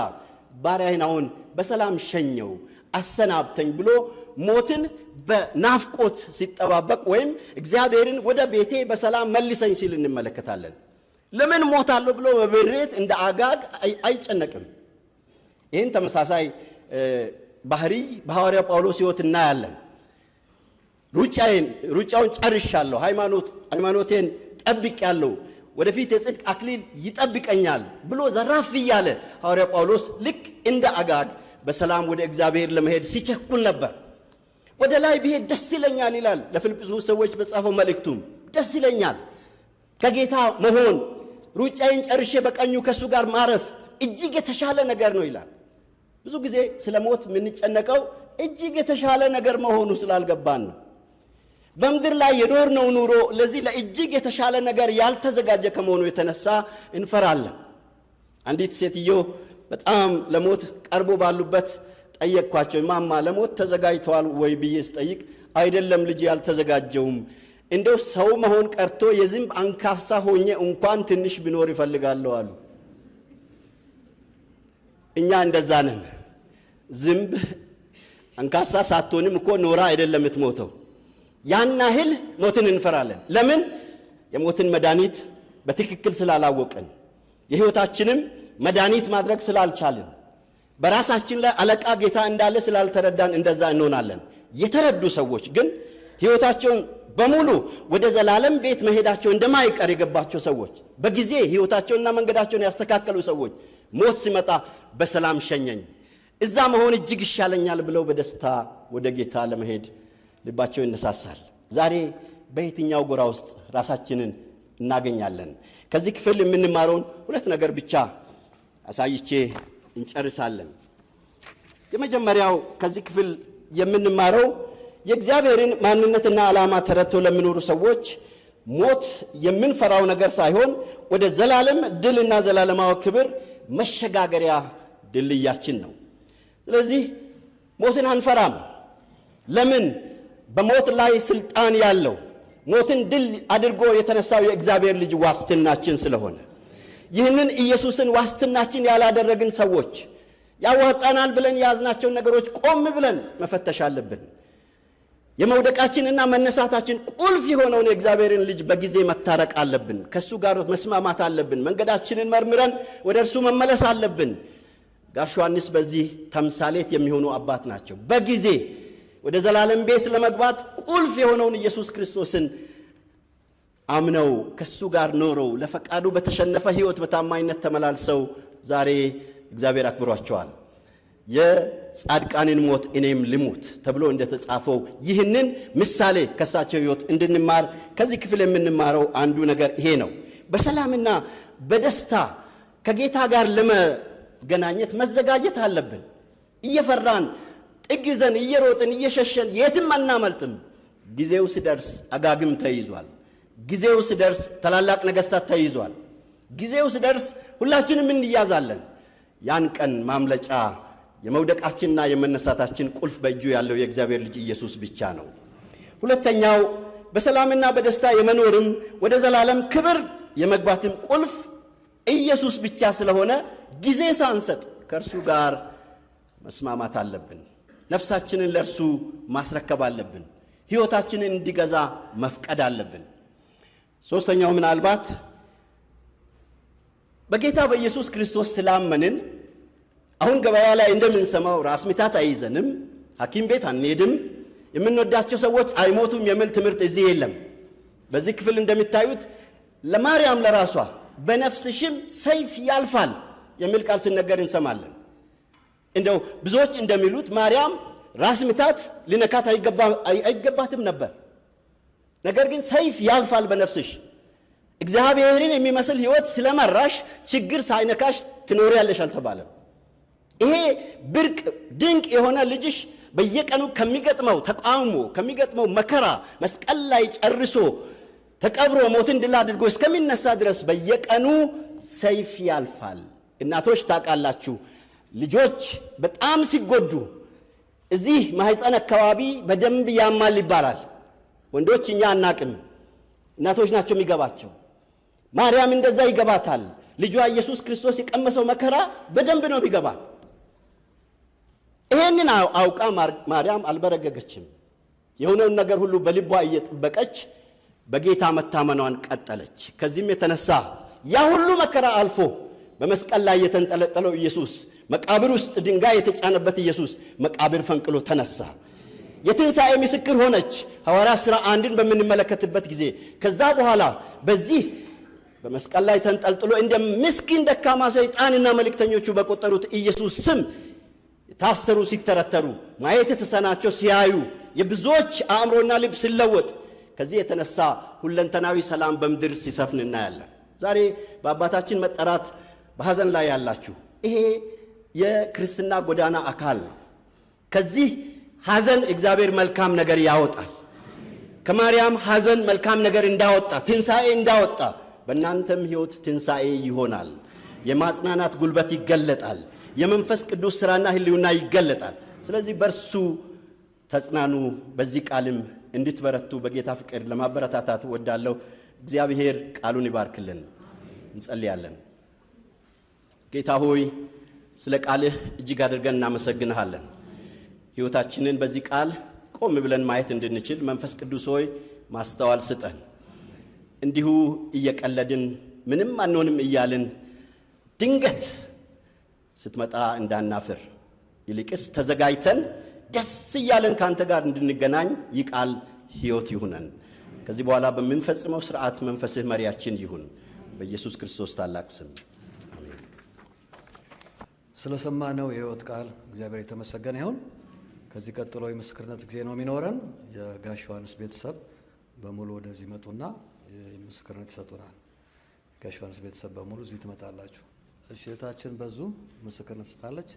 ባሪያህን አሁን በሰላም ሸኘው አሰናብተኝ ብሎ ሞትን በናፍቆት ሲጠባበቅ ወይም እግዚአብሔርን ወደ ቤቴ በሰላም መልሰኝ ሲል እንመለከታለን። ለምን ሞታለሁ ብሎ በምሬት እንደ አጋግ አይጨነቅም። ይህን ተመሳሳይ ባህሪ በሐዋርያው ጳውሎስ ሕይወት እናያለን። ሩጫውን ጨርሻለሁ፣ ሃይማኖቴን ጠብቄያለሁ፣ ወደፊት የጽድቅ አክሊል ይጠብቀኛል ብሎ ዘራፍ እያለ ሐዋርያው ጳውሎስ ልክ እንደ አጋግ በሰላም ወደ እግዚአብሔር ለመሄድ ሲቸኩል ነበር። ወደ ላይ ብሄድ ደስ ይለኛል ይላል ለፊልጵስዩስ ሰዎች በጻፈው መልእክቱም፣ ደስ ይለኛል ከጌታ መሆን፣ ሩጫዬን ጨርሼ በቀኙ ከሱ ጋር ማረፍ እጅግ የተሻለ ነገር ነው ይላል። ብዙ ጊዜ ስለ ሞት የምንጨነቀው እጅግ የተሻለ ነገር መሆኑ ስላልገባን ነው። በምድር ላይ የኖርነው ኑሮ ለዚህ ለእጅግ የተሻለ ነገር ያልተዘጋጀ ከመሆኑ የተነሳ እንፈራለን። አንዲት ሴትዮ በጣም ለሞት ቀርቦ ባሉበት ጠየቅኳቸው። ማማ ለሞት ተዘጋጅተዋል ወይ ብዬ ስጠይቅ፣ አይደለም ልጅ ያልተዘጋጀውም፣ እንደው ሰው መሆን ቀርቶ የዝንብ አንካሳ ሆኜ እንኳን ትንሽ ቢኖር ይፈልጋለሁ አሉ። እኛ እንደዛ ነን። ዝንብ አንካሳ ሳትሆንም እኮ ኖራ አይደለም የምትሞተው። ያን ያህል ሞትን እንፈራለን። ለምን? የሞትን መድኃኒት በትክክል ስላላወቅን፣ የሕይወታችንም መድኃኒት ማድረግ ስላልቻልን፣ በራሳችን ላይ አለቃ ጌታ እንዳለ ስላልተረዳን እንደዛ እንሆናለን። የተረዱ ሰዎች ግን ሕይወታቸውን በሙሉ ወደ ዘላለም ቤት መሄዳቸው እንደማይቀር የገባቸው ሰዎች፣ በጊዜ ሕይወታቸውንና መንገዳቸውን ያስተካከሉ ሰዎች ሞት ሲመጣ በሰላም ሸኘኝ፣ እዛ መሆን እጅግ ይሻለኛል ብለው በደስታ ወደ ጌታ ለመሄድ ልባቸው ይነሳሳል። ዛሬ በየትኛው ጎራ ውስጥ ራሳችንን እናገኛለን? ከዚህ ክፍል የምንማረውን ሁለት ነገር ብቻ አሳይቼ እንጨርሳለን። የመጀመሪያው ከዚህ ክፍል የምንማረው የእግዚአብሔርን ማንነትና ዓላማ ተረድተው ለሚኖሩ ሰዎች ሞት የምንፈራው ነገር ሳይሆን ወደ ዘላለም ድልና ዘላለማዊ ክብር መሸጋገሪያ ድልድያችን ነው። ስለዚህ ሞትን አንፈራም። ለምን? በሞት ላይ ስልጣን ያለው ሞትን ድል አድርጎ የተነሳው የእግዚአብሔር ልጅ ዋስትናችን ስለሆነ፣ ይህንን ኢየሱስን ዋስትናችን ያላደረግን ሰዎች ያዋጣናል ብለን የያዝናቸውን ነገሮች ቆም ብለን መፈተሽ አለብን። የመውደቃችንና መነሳታችን ቁልፍ የሆነውን የእግዚአብሔርን ልጅ በጊዜ መታረቅ አለብን። ከእሱ ጋር መስማማት አለብን። መንገዳችንን መርምረን ወደ እርሱ መመለስ አለብን። ጋሽ ዮሐንስ በዚህ ተምሳሌት የሚሆኑ አባት ናቸው። በጊዜ ወደ ዘላለም ቤት ለመግባት ቁልፍ የሆነውን ኢየሱስ ክርስቶስን አምነው ከሱ ጋር ኖረው ለፈቃዱ በተሸነፈ ሕይወት በታማኝነት ተመላልሰው ዛሬ እግዚአብሔር አክብሯቸዋል። የጻድቃንን ሞት እኔም ልሙት ተብሎ እንደተጻፈው ይህንን ምሳሌ ከሳቸው ሕይወት እንድንማር ከዚህ ክፍል የምንማረው አንዱ ነገር ይሄ ነው። በሰላምና በደስታ ከጌታ ጋር ለመገናኘት መዘጋጀት አለብን። እየፈራን ጥግ ይዘን እየሮጥን እየሸሸን የትም አናመልጥም። ጊዜው ሲደርስ አጋግም ተይዟል። ጊዜው ሲደርስ ታላላቅ ነገስታት ተይዟል። ጊዜው ሲደርስ ሁላችንም እንያዛለን። ያን ቀን ማምለጫ የመውደቃችንና የመነሳታችን ቁልፍ በእጁ ያለው የእግዚአብሔር ልጅ ኢየሱስ ብቻ ነው። ሁለተኛው በሰላምና በደስታ የመኖርም ወደ ዘላለም ክብር የመግባትም ቁልፍ ኢየሱስ ብቻ ስለሆነ ጊዜ ሳንሰጥ ከእርሱ ጋር መስማማት አለብን። ነፍሳችንን ለእርሱ ማስረከብ አለብን። ሕይወታችንን እንዲገዛ መፍቀድ አለብን። ሶስተኛው ምናልባት በጌታ በኢየሱስ ክርስቶስ ስላመንን አሁን ገበያ ላይ እንደምንሰማው ራስ ምታት አይይዘንም፣ ሐኪም ቤት አንሄድም፣ የምንወዳቸው ሰዎች አይሞቱም የሚል ትምህርት እዚህ የለም። በዚህ ክፍል እንደሚታዩት ለማርያም ለራሷ በነፍስሽም ሰይፍ ያልፋል የሚል ቃል ሲነገር እንሰማለን። እንደው ብዙዎች እንደሚሉት ማርያም ራስ ምታት ሊነካት አይገባትም ነበር። ነገር ግን ሰይፍ ያልፋል በነፍስሽ፣ እግዚአብሔርን የሚመስል ሕይወት ስለመራሽ ችግር ሳይነካሽ ትኖሪያለሽ አልተባለም። ይሄ ብርቅ ድንቅ የሆነ ልጅሽ በየቀኑ ከሚገጥመው ተቃውሞ፣ ከሚገጥመው መከራ መስቀል ላይ ጨርሶ ተቀብሮ ሞትን ድል አድርጎ እስከሚነሳ ድረስ በየቀኑ ሰይፍ ያልፋል። እናቶች ታውቃላችሁ፣ ልጆች በጣም ሲጎዱ እዚህ ማህፀን አካባቢ በደንብ ያማል ይባላል። ወንዶች እኛ አናቅም፣ እናቶች ናቸው የሚገባቸው። ማርያም እንደዛ ይገባታል። ልጇ ኢየሱስ ክርስቶስ የቀመሰው መከራ በደንብ ነው የሚገባት። ይሄንን አውቃ ማርያም አልበረገገችም። የሆነውን ነገር ሁሉ በልቧ እየጠበቀች በጌታ መታመኗን ቀጠለች። ከዚህም የተነሳ ያ ሁሉ መከራ አልፎ በመስቀል ላይ የተንጠለጠለው ኢየሱስ፣ መቃብር ውስጥ ድንጋይ የተጫነበት ኢየሱስ መቃብር ፈንቅሎ ተነሳ። የትንሣኤ ምስክር ሆነች። ሐዋርያት ሥራ 1ን በምንመለከትበት ጊዜ ከዛ በኋላ በዚህ በመስቀል ላይ ተንጠልጥሎ እንደ ምስኪን ደካማ ሰይጣንና መልእክተኞቹ በቆጠሩት ኢየሱስ ስም የታሰሩ ሲተረተሩ፣ ማየት የተሳናቸው ሲያዩ፣ የብዙዎች አእምሮና ልብ ሲለወጥ፣ ከዚህ የተነሳ ሁለንተናዊ ሰላም በምድር ሲሰፍን እናያለን። ዛሬ በአባታችን መጠራት በሐዘን ላይ ያላችሁ ይሄ የክርስትና ጎዳና አካል ነው። ከዚህ ሐዘን እግዚአብሔር መልካም ነገር ያወጣል። ከማርያም ሐዘን መልካም ነገር እንዳወጣ፣ ትንሣኤ እንዳወጣ በእናንተም ሕይወት ትንሣኤ ይሆናል። የማጽናናት ጉልበት ይገለጣል። የመንፈስ ቅዱስ ሥራና ሕልውና ይገለጣል። ስለዚህ በእርሱ ተጽናኑ። በዚህ ቃልም እንድትበረቱ በጌታ ፍቅር ለማበረታታት እወዳለሁ። እግዚአብሔር ቃሉን ይባርክልን። እንጸልያለን። ጌታ ሆይ፣ ስለ ቃልህ እጅግ አድርገን እናመሰግንሃለን። ሕይወታችንን በዚህ ቃል ቆም ብለን ማየት እንድንችል መንፈስ ቅዱስ ሆይ ማስተዋል ስጠን። እንዲሁ እየቀለድን ምንም አንሆንም እያልን ድንገት ስትመጣ እንዳናፍር፣ ይልቅስ ተዘጋጅተን ደስ እያለን ከአንተ ጋር እንድንገናኝ ይህ ቃል ሕይወት ይሁነን። ከዚህ በኋላ በምንፈጽመው ስርዓት መንፈስህ መሪያችን ይሁን። በኢየሱስ ክርስቶስ ታላቅ ስም አሜን። ስለሰማነው የሕይወት ቃል እግዚአብሔር የተመሰገነ ይሁን። ከዚህ ቀጥሎ የምስክርነት ጊዜ ነው የሚኖረን። የጋሽ ዮሐንስ ቤተሰብ በሙሉ ወደዚህ መጡና ምስክርነት ይሰጡናል። ጋሽ ዮሐንስ ቤተሰብ በሙሉ እዚህ ትመጣላችሁ። እሺ፣ እህታችን በዙ ምስክርነት ትሰጣለች።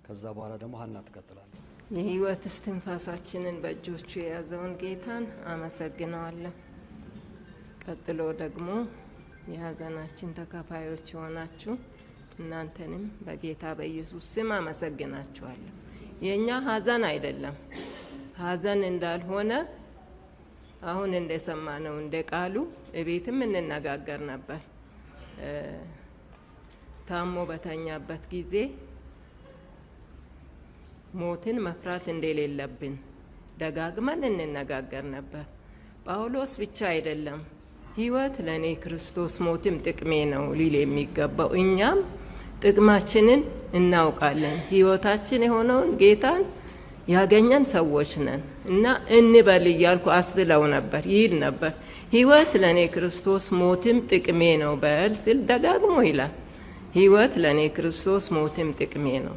ከዛ በኋላ ደግሞ ሀና ትቀጥላለች። የሕይወት እስትንፋሳችንን በእጆቹ የያዘውን ጌታን አመሰግነዋለሁ። ቀጥሎ ደግሞ የሀዘናችን ተካፋዮች የሆናችሁ እናንተንም በጌታ በኢየሱስ ስም አመሰግናችኋለሁ። የእኛ ሀዘን አይደለም፣ ሀዘን እንዳልሆነ አሁን እንደሰማነው እንደ ቃሉ እቤትም እንነጋገር ነበር። ታሞ በተኛበት ጊዜ ሞትን መፍራት እንደሌለብን ደጋግመን እንነጋገር ነበር። ጳውሎስ ብቻ አይደለም፣ ሕይወት ለእኔ ክርስቶስ ሞትም ጥቅሜ ነው ሊል የሚገባው፣ እኛም ጥቅማችንን እናውቃለን። ሕይወታችን የሆነውን ጌታን ያገኘን ሰዎች ነን እና እንበል እያልኩ አስብለው ነበር፣ ይል ነበር። ሕይወት ለእኔ ክርስቶስ ሞትም ጥቅሜ ነው በል ስል ደጋግሞ ይላል። ሕይወት ለእኔ ክርስቶስ ሞትም ጥቅሜ ነው።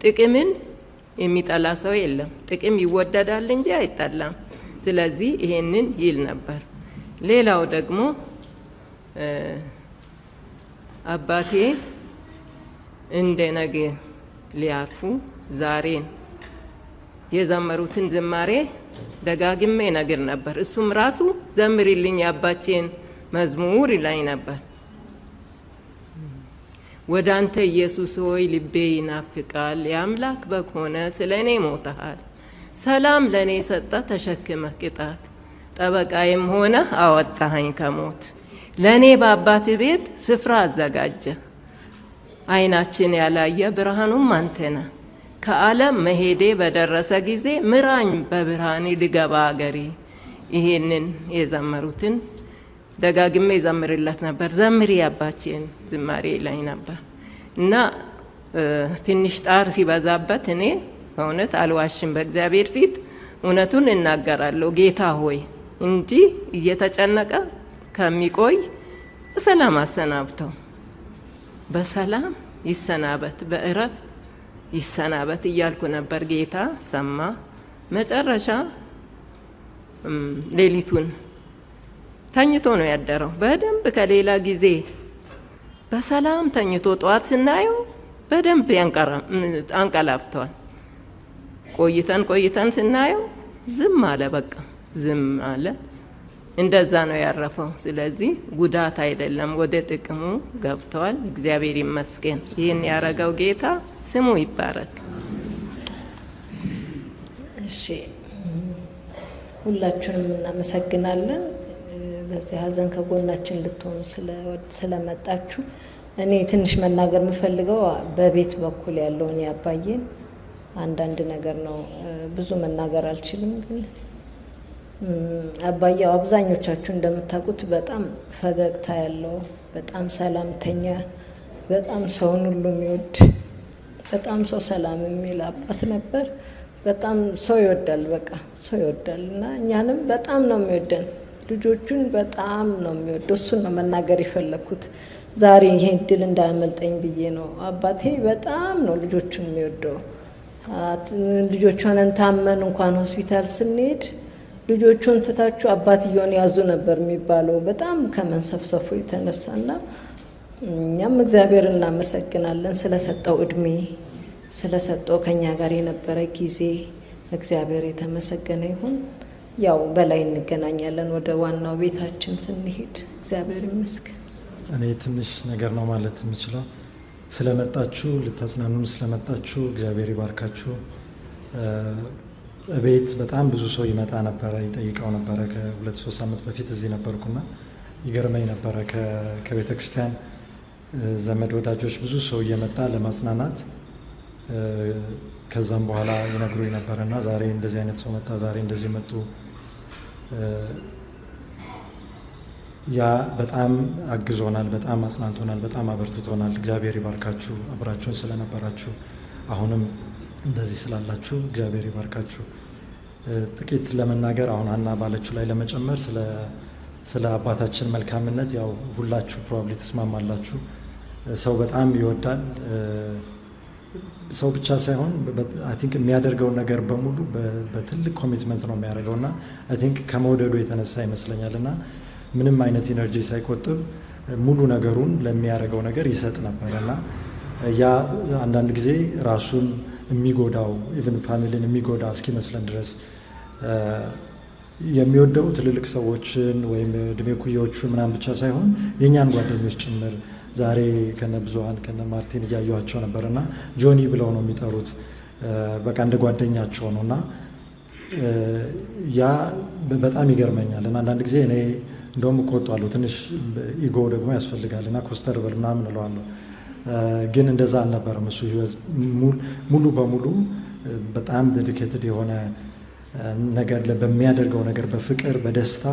ጥቅምን የሚጠላ ሰው የለም። ጥቅም ይወደዳል እንጂ አይጠላም። ስለዚህ ይሄንን ይል ነበር። ሌላው ደግሞ አባቴ እንደ ነገ ሊያርፉ ዛሬን የዘመሩትን ዝማሬ ደጋግሜ ነግር ነበር። እሱም ራሱ ዘምሪልኝ የአባቼን መዝሙር ይለኝ ነበር። ወደ አንተ ኢየሱስ ሆይ ልቤ ይናፍቃል፣ የአምላክ በግ ሆነ ስለ እኔ ሞተሃል። ሰላም ለእኔ ሰጠ ተሸክመ ቅጣት፣ ጠበቃዬም ሆነ አወጣኸኝ ከሞት። ለእኔ በአባት ቤት ስፍራ አዘጋጀ፣ ዓይናችን ያላየ ብርሃኑም አንተ ነህ። ከዓለም መሄዴ በደረሰ ጊዜ ምራኝ በብርሃኔ ልገባ አገሬ። ይሄንን የዘመሩትን ደጋግሜ ዘምርለት ነበር። ዘምሪ አባቼን ዝማሬ ይለኝ ነበር እና ትንሽ ጣር ሲበዛበት እኔ በእውነት አልዋሽም፣ በእግዚአብሔር ፊት እውነቱን እናገራለሁ ጌታ ሆይ እንጂ እየተጨነቀ ከሚቆይ በሰላም አሰናብተው፣ በሰላም ይሰናበት፣ በእረፍት ይሰናበት እያልኩ ነበር። ጌታ ሰማ። መጨረሻ ሌሊቱን ተኝቶ ነው ያደረው። በደንብ ከሌላ ጊዜ በሰላም ተኝቶ ጠዋት ስናየው በደንብ አንቀላፍቷል። ቆይተን ቆይተን ስናየው ዝም አለ፣ በቃ ዝም አለ። እንደዛ ነው ያረፈው። ስለዚህ ጉዳት አይደለም፣ ወደ ጥቅሙ ገብተዋል። እግዚአብሔር ይመስገን። ይህን ያረገው ጌታ ስሙ ይባረክ። እሺ፣ ሁላችሁንም እናመሰግናለን። በዚህ ሀዘን ከጎናችን ልትሆኑ ስለመጣችሁ። እኔ ትንሽ መናገር የምፈልገው በቤት በኩል ያለውን ያባዬን አንዳንድ ነገር ነው። ብዙ መናገር አልችልም፣ ግን አባያው አብዛኞቻችሁ እንደምታውቁት በጣም ፈገግታ ያለው፣ በጣም ሰላምተኛ፣ በጣም ሰውን ሁሉ የሚወድ፣ በጣም ሰው ሰላም የሚል አባት ነበር። በጣም ሰው ይወዳል፣ በቃ ሰው ይወዳል እና እኛንም በጣም ነው የሚወደን። ልጆቹን በጣም ነው የሚወደው። እሱን ነው መናገር የፈለግኩት ዛሬ ይሄ እድል እንዳያመልጠኝ ብዬ ነው። አባቴ በጣም ነው ልጆቹን የሚወደው። ልጆች ሆነን ታመን እንኳን ሆስፒታል ስንሄድ ልጆቹን ትታችሁ አባትየውን ያዙ ነበር የሚባለው በጣም ከመንሰፍሰፉ የተነሳና እኛም እግዚአብሔር እናመሰግናለን ስለሰጠው እድሜ፣ ስለሰጠው ከኛ ጋር የነበረ ጊዜ እግዚአብሔር የተመሰገነ ይሁን። ያው በላይ እንገናኛለን ወደ ዋናው ቤታችን ስንሄድ። እግዚአብሔር ይመስገን። እኔ ትንሽ ነገር ነው ማለት የምችለው። ስለመጣችሁ፣ ልታጽናኑን ስለመጣችሁ እግዚአብሔር ይባርካችሁ። እቤት በጣም ብዙ ሰው ይመጣ ነበረ፣ ይጠይቀው ነበረ። ከ2-3 ሳምንት በፊት እዚህ ነበርኩና ይገርመኝ ነበረ። ከቤተ ክርስቲያን ዘመድ ወዳጆች ብዙ ሰው እየመጣ ለማጽናናት ከዛም በኋላ ይነግሩኝ ነበር እና ዛሬ እንደዚህ አይነት ሰው መጣ፣ ዛሬ እንደዚህ መጡ። ያ በጣም አግዞናል፣ በጣም አጽናንቶናል፣ በጣም አበርትቶናል። እግዚአብሔር ይባርካችሁ፣ አብራችሁን ስለነበራችሁ፣ አሁንም እንደዚህ ስላላችሁ እግዚአብሔር ይባርካችሁ። ጥቂት ለመናገር አሁን ሀና ባለችው ላይ ለመጨመር ስለ አባታችን መልካምነት ያው ሁላችሁ probably ትስማማላችሁ። ሰው በጣም ይወዳል። ሰው ብቻ ሳይሆን I think የሚያደርገውን ነገር በሙሉ በትልቅ commitment ነው የሚያደርገው እና I think ከመውደዱ የተነሳ ይመስለኛል እና ምንም አይነት energy ሳይቆጥብ ሙሉ ነገሩን ለሚያደርገው ነገር ይሰጥ ነበር እና ያ አንዳንድ ጊዜ ራሱን የሚጎዳው even family ን የሚጎዳ እስኪመስለን ድረስ የሚወደው ትልልቅ ሰዎችን ወይም እድሜ ኩዮቹን ምናምን ብቻ ሳይሆን የእኛን ጓደኞች ጭምር ዛሬ ከነ ብዙሀን ከነ ማርቲን እያየኋቸው ነበር እና ጆኒ ብለው ነው የሚጠሩት። በቃ እንደ ጓደኛቸው ነው እና ያ በጣም ይገርመኛል። እና አንዳንድ ጊዜ እኔ እንደውም እቆጣለሁ። ትንሽ ego ደግሞ ያስፈልጋል እና ኮስተር በል ምናምን እለዋለሁ። ግን እንደዛ አልነበረም። እሱ ሙሉ በሙሉ በጣም dedicated የሆነ ነገር በሚያደርገው ነገር በፍቅር በደስታ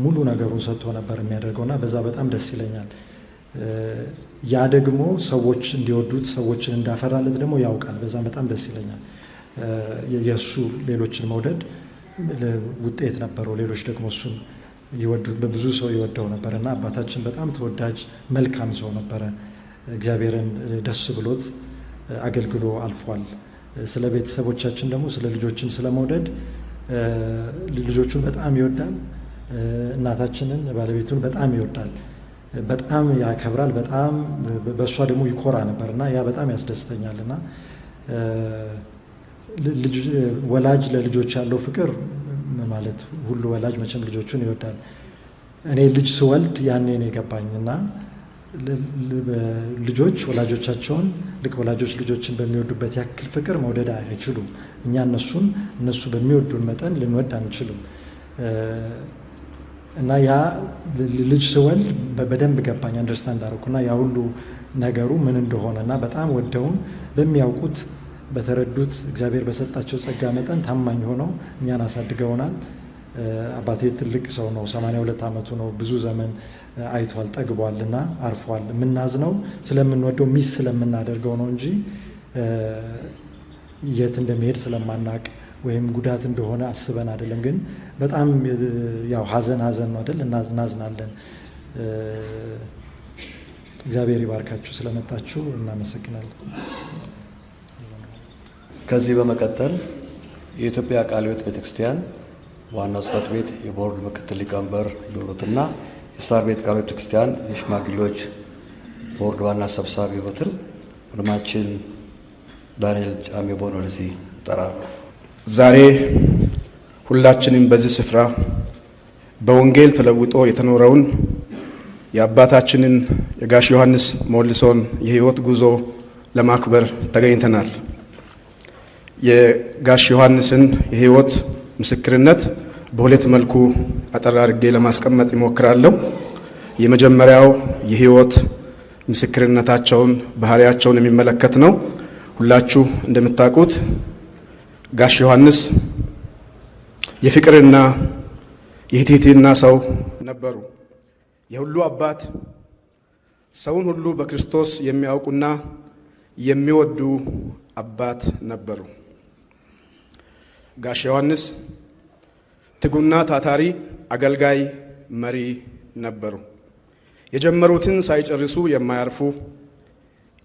ሙሉ ነገሩን ሰጥቶ ነበር የሚያደርገው እና በዛ በጣም ደስ ይለኛል። ያ ደግሞ ሰዎች እንዲወዱት ሰዎችን እንዳፈራለት ደግሞ ያውቃል። በዛም በጣም ደስ ይለኛል። የእሱ ሌሎችን መውደድ ውጤት ነበረው። ሌሎች ደግሞ እሱን ይወዱት ብዙ ሰው ይወደው ነበር እና አባታችን በጣም ተወዳጅ መልካም ሰው ነበረ። እግዚአብሔርን ደስ ብሎት አገልግሎ አልፏል። ስለ ቤተሰቦቻችን ደግሞ ስለ ልጆችን ስለ መውደድ ልጆቹን በጣም ይወዳል። እናታችንን ባለቤቱን በጣም ይወዳል። በጣም ያከብራል። በጣም በእሷ ደግሞ ይኮራ ነበር እና ያ በጣም ያስደስተኛል እና ወላጅ ለልጆች ያለው ፍቅር ማለት ሁሉ ወላጅ መቼም ልጆቹን ይወዳል። እኔ ልጅ ስወልድ ያኔ ነው የገባኝ እና ልጆች ወላጆቻቸውን ልክ ወላጆች ልጆችን በሚወዱበት ያክል ፍቅር መውደድ አይችሉም። እኛ እነሱን እነሱ በሚወዱን መጠን ልንወድ አንችልም። እና ያ ልጅ ስወልድ በደንብ ገባኝ፣ understand አደረኩ እና ያ ሁሉ ነገሩ ምን እንደሆነ እና በጣም ወደውን በሚያውቁት በተረዱት እግዚአብሔር በሰጣቸው ጸጋ መጠን ታማኝ ሆነው እኛን አሳድገውናል። አባቴ ትልቅ ሰው ነው፣ 82 ዓመቱ ነው። ብዙ ዘመን አይቷል፣ ጠግቧል እና አርፏል። የምናዝነው ስለምንወደው miss ስለምናደርገው ነው እንጂ የት እንደሚሄድ ስለማናቅ ወይም ጉዳት እንደሆነ አስበን አይደለም። ግን በጣም ያው ሀዘን ሀዘን ነው አይደል? እናዝናለን። እግዚአብሔር ይባርካችሁ። ስለመጣችሁ እናመሰግናለን። ከዚህ በመቀጠል የኢትዮጵያ ቃለ ሕይወት ቤተክርስቲያን ዋና ጽሕፈት ቤት የቦርድ ምክትል ሊቀመንበር የሆኑትና የሳር ቤት ቃለ ሕይወት ቤተክርስቲያን የሽማግሌዎች ቦርድ ዋና ሰብሳቢ የሆኑትን ወንድማችን ዳንኤል ጫሜቦን ወደዚህ እጠራለሁ። ዛሬ ሁላችንም በዚህ ስፍራ በወንጌል ተለውጦ የተኖረውን የአባታችንን የጋሽ ዮሐንስ ሞልሶን የሕይወት ጉዞ ለማክበር ተገኝተናል። የጋሽ ዮሐንስን የሕይወት ምስክርነት በሁለት መልኩ አጠር አድርጌ ለማስቀመጥ ይሞክራለሁ። የመጀመሪያው የሕይወት ምስክርነታቸውን ባህሪያቸውን የሚመለከት ነው። ሁላችሁ እንደምታውቁት ጋሽ ዮሐንስ የፍቅርና የትህትና ሰው ነበሩ። የሁሉ አባት፣ ሰውን ሁሉ በክርስቶስ የሚያውቁና የሚወዱ አባት ነበሩ። ጋሽ ዮሐንስ ትጉና ታታሪ አገልጋይ መሪ ነበሩ። የጀመሩትን ሳይጨርሱ የማያርፉ፣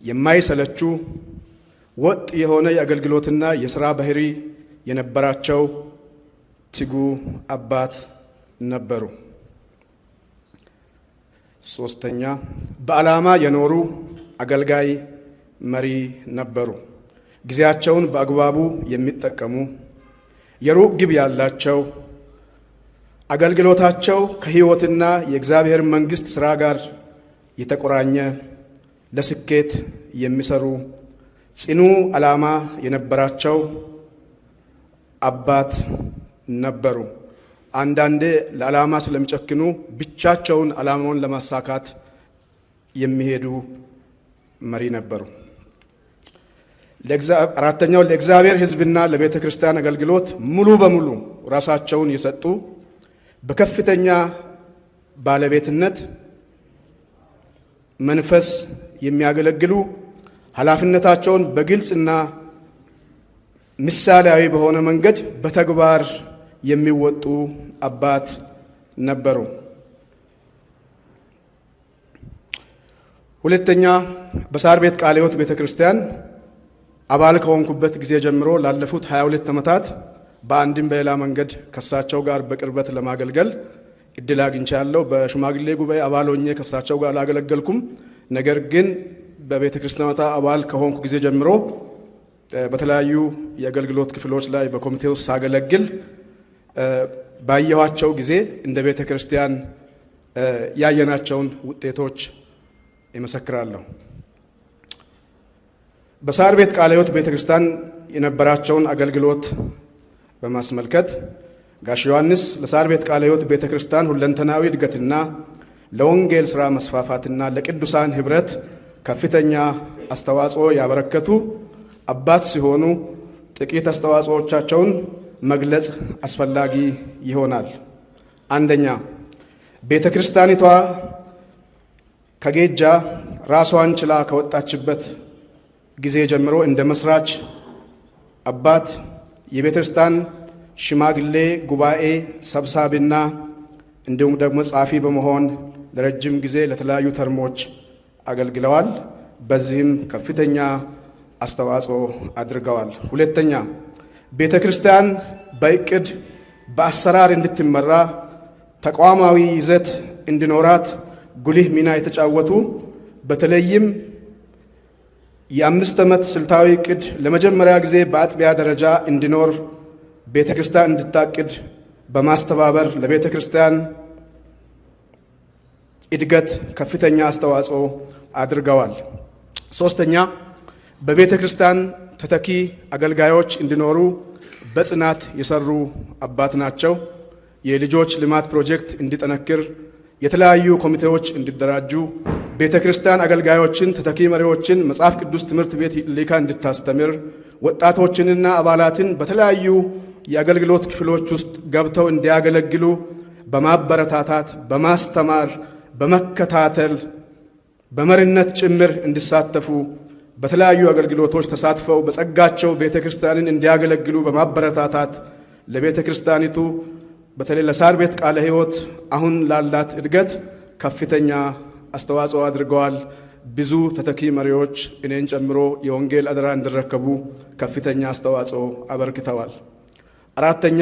የማይሰለቹ፣ ወጥ የሆነ የአገልግሎትና የሥራ ባህሪ የነበራቸው ትጉ አባት ነበሩ። ሶስተኛ፣ በዓላማ የኖሩ አገልጋይ መሪ ነበሩ። ጊዜያቸውን በአግባቡ የሚጠቀሙ፣ የሩቅ ግብ ያላቸው፣ አገልግሎታቸው ከሕይወትና የእግዚአብሔር መንግሥት ሥራ ጋር የተቆራኘ፣ ለስኬት የሚሰሩ፣ ጽኑ ዓላማ የነበራቸው አባት ነበሩ። አንዳንዴ ለዓላማ ስለሚጨክኑ ብቻቸውን ዓላማውን ለማሳካት የሚሄዱ መሪ ነበሩ። አራተኛው፣ ለእግዚአብሔር ሕዝብና ለቤተ ክርስቲያን አገልግሎት ሙሉ በሙሉ ራሳቸውን የሰጡ፣ በከፍተኛ ባለቤትነት መንፈስ የሚያገለግሉ፣ ኃላፊነታቸውን በግልጽና ምሳሌያዊ በሆነ መንገድ በተግባር የሚወጡ አባት ነበሩ። ሁለተኛ፣ በሳር ቤት ቃለ ሕይወት ቤተ ክርስቲያን አባል ከሆንኩበት ጊዜ ጀምሮ ላለፉት 22 ዓመታት በአንድም በሌላ መንገድ ከሳቸው ጋር በቅርበት ለማገልገል እድል አግኝቻለሁ። በሽማግሌ ጉባኤ አባል ሆኜ ከሳቸው ጋር አላገለገልኩም። ነገር ግን በቤተ ክርስቲያኗ አባል ከሆንኩ ጊዜ ጀምሮ በተለያዩ የአገልግሎት ክፍሎች ላይ በኮሚቴ ውስጥ ሳገለግል ባየኋቸው ጊዜ እንደ ቤተ ክርስቲያን ያየናቸውን ውጤቶች እመሰክራለሁ። በሳር ቤት ቃለ ሕይወት ቤተ ክርስቲያን የነበራቸውን አገልግሎት በማስመልከት ጋሽ ዮሐንስ ለሳር ቤት ቃለ ሕይወት ቤተ ክርስቲያን ሁለንተናዊ እድገትና ለወንጌል ሥራ መስፋፋትና ለቅዱሳን ኅብረት ከፍተኛ አስተዋጽኦ ያበረከቱ አባት ሲሆኑ ጥቂት አስተዋጽኦቻቸውን መግለጽ አስፈላጊ ይሆናል። አንደኛ፣ ቤተ ክርስቲያኒቷ ከጌጃ ራሷን ችላ ከወጣችበት ጊዜ ጀምሮ እንደ መስራች አባት፣ የቤተ ክርስቲያን ሽማግሌ ጉባኤ ሰብሳቢና እንዲሁም ደግሞ ጸሐፊ በመሆን ለረጅም ጊዜ ለተለያዩ ተርሞች አገልግለዋል። በዚህም ከፍተኛ አስተዋጽኦ አድርገዋል። ሁለተኛ፣ ቤተ ክርስቲያን በእቅድ በአሰራር እንድትመራ፣ ተቋማዊ ይዘት እንዲኖራት ጉልህ ሚና የተጫወቱ፣ በተለይም የ5 ዓመት ስልታዊ እቅድ ለመጀመሪያ ጊዜ በአጥቢያ ደረጃ እንዲኖር፣ ቤተ ክርስቲያን እንድታቅድ በማስተባበር ለቤተ ክርስቲያን እድገት ከፍተኛ አስተዋጽኦ አድርገዋል። ሶስተኛ፣ በቤተ ክርስቲያን ተተኪ አገልጋዮች እንዲኖሩ በጽናት የሰሩ አባት ናቸው። የልጆች ልማት ፕሮጀክት እንዲጠነክር፣ የተለያዩ ኮሚቴዎች እንዲደራጁ፣ ቤተ ክርስቲያን አገልጋዮችን፣ ተተኪ መሪዎችን መጽሐፍ ቅዱስ ትምህርት ቤት ልካ እንድታስተምር፣ ወጣቶችንና አባላትን በተለያዩ የአገልግሎት ክፍሎች ውስጥ ገብተው እንዲያገለግሉ በማበረታታት፣ በማስተማር፣ በመከታተል፣ በመሪነት ጭምር እንዲሳተፉ በተለያዩ አገልግሎቶች ተሳትፈው በጸጋቸው ቤተ ክርስቲያንን እንዲያገለግሉ በማበረታታት ለቤተ ክርስቲያኒቱ በተለይ ለሳር ቤት ቃለ ሕይወት አሁን ላላት እድገት ከፍተኛ አስተዋጽኦ አድርገዋል። ብዙ ተተኪ መሪዎች እኔን ጨምሮ የወንጌል አደራ እንዲረከቡ ከፍተኛ አስተዋጽኦ አበርክተዋል። አራተኛ፣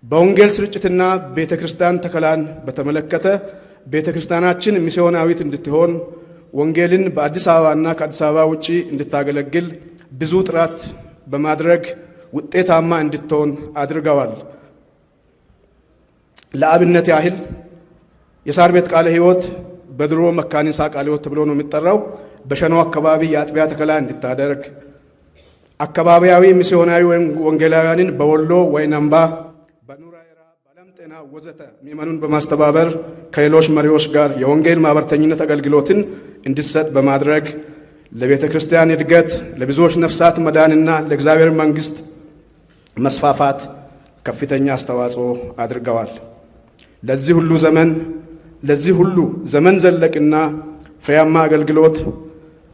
በወንጌል ስርጭትና ቤተ ክርስቲያን ተከላን በተመለከተ ቤተ ክርስቲያናችን ሚስዮናዊት እንድትሆን፣ ወንጌልን በአዲስ አበባና ከአዲስ አበባ ውጪ እንድታገለግል ብዙ ጥረት በማድረግ ውጤታማ እንድትሆን አድርገዋል። ለአብነት ያህል የሳር ቤት ቃለ ሕይወት፣ በድሮ መካኒሳ ቃለ ሕይወት ተብሎ ነው የሚጠራው፣ በሸኖ አካባቢ የአጥቢያ ተከላ እንድታደርግ፣ አካባቢያዊ ሚስዮናዊ ወንጌላውያንን በወሎ ወይናምባ፣ በኑራይራ፣ በዓለም ጤና ወዘተ ምዕመኑን በማስተባበር ከሌሎች መሪዎች ጋር የወንጌል ማኅበርተኝነት አገልግሎትን እንዲሰጥ በማድረግ ለቤተ ክርስቲያን እድገት፣ ለብዙዎች ነፍሳት መዳንና ለእግዚአብሔር መንግሥት መስፋፋት ከፍተኛ አስተዋጽኦ አድርገዋል። ለዚህ ሁሉ ዘመን ዘለቅና ፍሬያማ አገልግሎት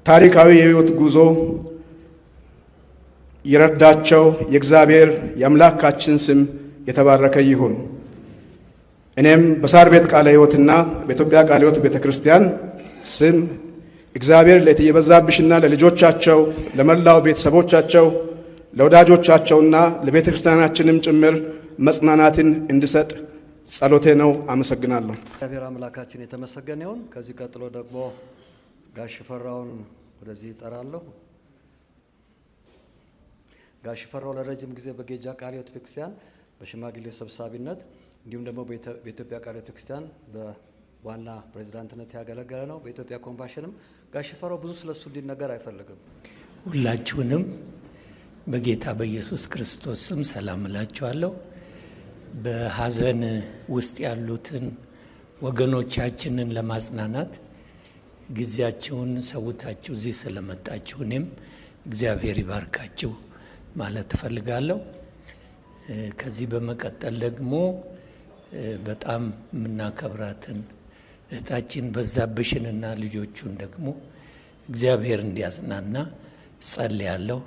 ታሪካዊ የሕይወት ጉዞ የረዳቸው የእግዚአብሔር የአምላካችን ስም የተባረከ ይሁን። እኔም በሳር ቤት ቃለ ሕይወትና በኢትዮጵያ ቃለ ሕይወት ቤተ ክርስቲያን ስም እግዚአብሔር ለእትዬ በዛብሽና ለልጆቻቸው፣ ለመላው ቤተሰቦቻቸው፣ ለወዳጆቻቸውና ለቤተ ክርስቲያናችንም ጭምር መጽናናትን እንዲሰጥ ጸሎቴ ነው። አመሰግናለሁ። እግዚአብሔር አምላካችን የተመሰገነ ይሁን። ከዚህ ቀጥሎ ደግሞ ጋሽ ፈራውን ወደዚህ እጠራለሁ። ጋሽ ፈራው ለረጅም ጊዜ በጌጃ ቃለ ሕይወት ቤተክርስቲያን በሽማግሌ ሰብሳቢነት እንዲሁም ደግሞ በኢትዮጵያ ቃለ ሕይወት ቤተክርስቲያን በዋና ፕሬዚዳንትነት ያገለገለ ነው። በኢትዮጵያ ኮምፓሽንም ጋሽ ፈራው ብዙ ስለሱ እንዲነገር አይፈልግም። ሁላችሁንም በጌታ በኢየሱስ ክርስቶስ ስም ሰላም እላችኋለሁ። በሐዘን ውስጥ ያሉትን ወገኖቻችንን ለማጽናናት ጊዜያችሁን ሰውታችሁ እዚህ ስለመጣችሁ እኔም እግዚአብሔር ይባርካችሁ ማለት እፈልጋለሁ። ከዚህ በመቀጠል ደግሞ በጣም የምናከብራትን እህታችን በዛብሽንና ልጆቹን ደግሞ እግዚአብሔር እንዲያጽናና ጸልያለሁ።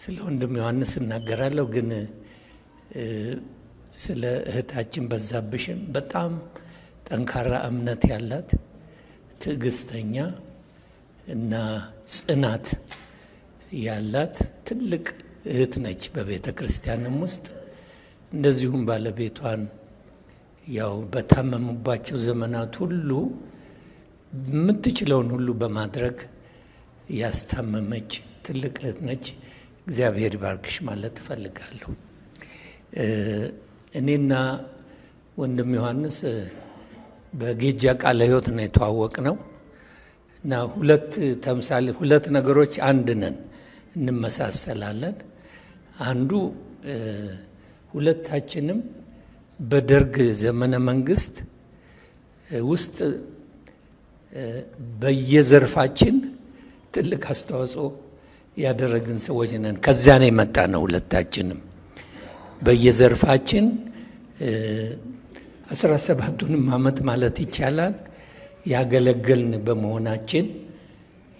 ስለ ወንድም ዮሐንስ እናገራለሁ፣ ግን ስለ እህታችን በዛብሽም በጣም ጠንካራ እምነት ያላት፣ ትዕግስተኛ እና ጽናት ያላት ትልቅ እህት ነች። በቤተ ክርስቲያንም ውስጥ እንደዚሁም ባለቤቷን ያው በታመሙባቸው ዘመናት ሁሉ የምትችለውን ሁሉ በማድረግ ያስታመመች ትልቅ እህት ነች። እግዚአብሔር ይባርክሽ ማለት እፈልጋለሁ። እኔና ወንድም ዮሐንስ በጌጃ ቃለ ሕይወት ነው የተዋወቅነው እና ሁለት ተምሳሌ ሁለት ነገሮች አንድ ነን፣ እንመሳሰላለን። አንዱ ሁለታችንም በደርግ ዘመነ መንግስት ውስጥ በየዘርፋችን ትልቅ አስተዋጽኦ ያደረግን ሰዎች ነን። ከዚያ ነው የመጣነው። ሁለታችንም በየዘርፋችን 17ቱንም ዓመት ማለት ይቻላል ያገለገልን በመሆናችን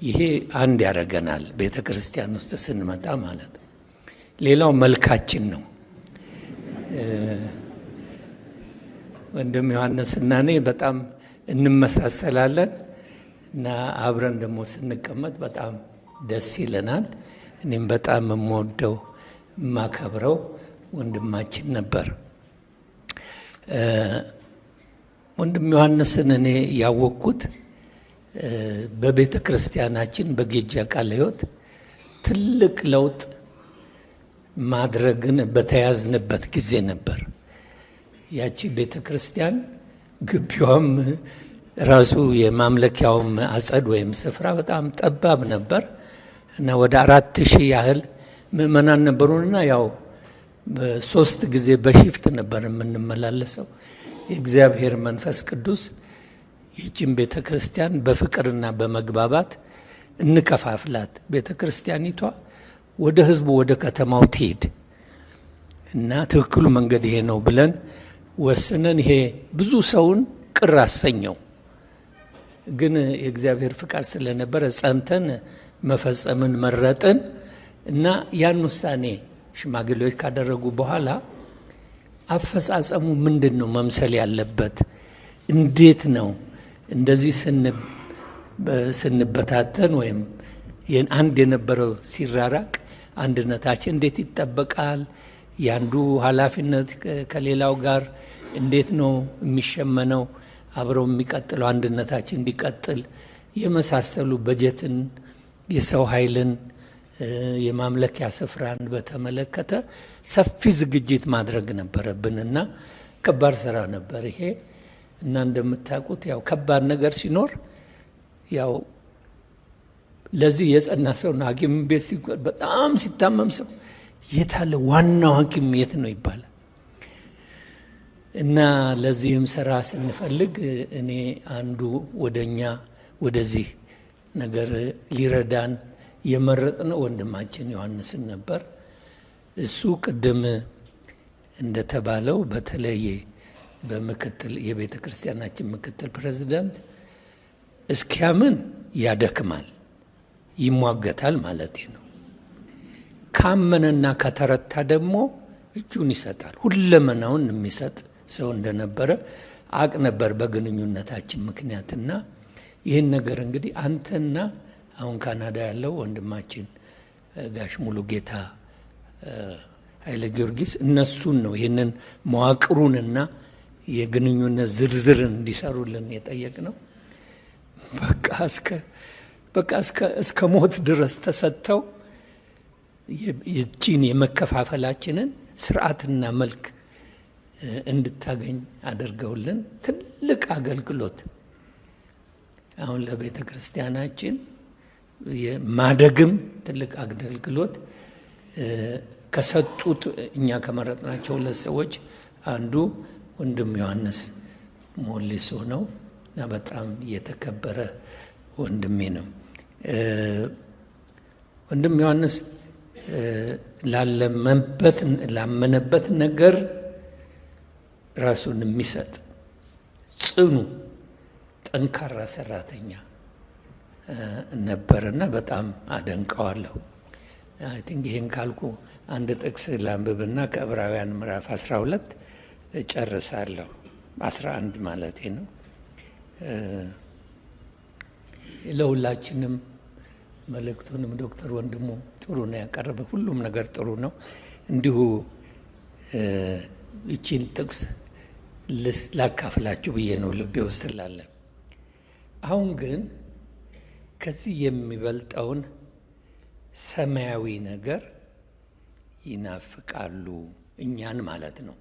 ይሄ አንድ ያደርገናል፣ ቤተ ክርስቲያን ውስጥ ስንመጣ ማለት ነው። ሌላው መልካችን ነው። ወንድም ዮሐንስና እኔ በጣም እንመሳሰላለን እና አብረን ደግሞ ስንቀመጥ በጣም ደስ ይለናል። እኔም በጣም የምወደው የማከብረው ወንድማችን ነበር። ወንድም ዮሐንስን እኔ ያወቅኩት በቤተ ክርስቲያናችን በጌጃ ቃለ ሕይወት ትልቅ ለውጥ ማድረግን በተያዝንበት ጊዜ ነበር። ያቺ ቤተ ክርስቲያን ግቢዋም ራሱ የማምለኪያውም አጸድ ወይም ስፍራ በጣም ጠባብ ነበር እና ወደ 4000 ያህል ምዕመናን ነበሩንና ያው በሶስት ጊዜ በ shift ነበር የምንመላለሰው። የእግዚአብሔር መንፈስ ቅዱስ ይህችን ቤተ ክርስቲያን በፍቅርና በመግባባት እንከፋፍላት፣ ቤተ ክርስቲያኒቷ ወደ ህዝቡ ወደ ከተማው ትሂድ እና ትክክሉ መንገድ ይሄ ነው ብለን ወስነን ይሄ ብዙ ሰውን ቅር አሰኘው። ግን የእግዚአብሔር ፍቃድ ስለነበረ ጸንተን መፈጸምን መረጥን እና ያን ውሳኔ ሽማግሌዎች ካደረጉ በኋላ አፈጻጸሙ ምንድን ነው መምሰል ያለበት? እንዴት ነው እንደዚህ ስንበታተን ወይም አንድ የነበረው ሲራራቅ አንድነታችን እንዴት ይጠበቃል? ያንዱ ኃላፊነት ከሌላው ጋር እንዴት ነው የሚሸመነው? አብረው የሚቀጥለው አንድነታችን እንዲቀጥል የመሳሰሉ በጀትን፣ የሰው ኃይልን፣ የማምለኪያ ስፍራን በተመለከተ ሰፊ ዝግጅት ማድረግ ነበረብንና ከባድ ስራ ነበር ይሄ። እና እንደምታውቁት ያው ከባድ ነገር ሲኖር ያው ለዚህ የጸና ሰው ነው። ሐኪም ቤት በጣም ሲታመም ሰው የት አለ ዋናው ሐኪም የት ነው ይባላል። እና ለዚህም ስራ ስንፈልግ እኔ አንዱ ወደኛ ወደዚህ ነገር ሊረዳን የመረጥነው ወንድማችን ዮሐንስን ነበር። እሱ ቅድም እንደተባለው በተለይ በምክትል የቤተ ክርስቲያናችን ምክትል ፕሬዚዳንት እስኪያምን ያደክማል፣ ይሟገታል ማለት ነው። ካመነና ከተረታ ደግሞ እጁን ይሰጣል። ሁለመናውን የሚሰጥ ሰው እንደነበረ አቅ ነበር በግንኙነታችን ምክንያትና ይህን ነገር እንግዲህ አንተና አሁን ካናዳ ያለው ወንድማችን ጋሽ ሙሉጌታ ኃይለ ጊዮርጊስ እነሱን ነው ይህንን መዋቅሩንና የግንኙነት ዝርዝርን እንዲሰሩልን የጠየቅነው። በቃ እስከ ሞት ድረስ ተሰጥተው ይቺን የመከፋፈላችንን ስርዓትና መልክ እንድታገኝ አድርገውልን ትልቅ አገልግሎት አሁን ለቤተ ክርስቲያናችን የማደግም ትልቅ አገልግሎት ከሰጡት እኛ ከመረጥናቸው ሁለት ሰዎች አንዱ ወንድም ዮሐንስ ሞሊሶ ነው እና በጣም የተከበረ ወንድሜ ነው። ወንድም ዮሐንስ ላመነበት ነገር ራሱን የሚሰጥ ጽኑ ጠንካራ ሰራተኛ ነበርና በጣም አደንቀዋለሁ። I think ይሄን ካልኩ አንድ ጥቅስ ላንብብና ከዕብራውያን ምዕራፍ 12 እጨርሳለሁ። 11 ማለቴ ነው። ለሁላችንም መልእክቱንም ዶክተር ወንድሙ ጥሩ ነው ያቀረበ፣ ሁሉም ነገር ጥሩ ነው። እንዲሁ ይቺን ጥቅስ ላካፍላችሁ ብዬ ነው ልቤ ውስጥ ስላለ። አሁን ግን ከዚህ የሚበልጠውን ሰማያዊ ነገር ይናፍቃሉ። እኛን ማለት ነው፣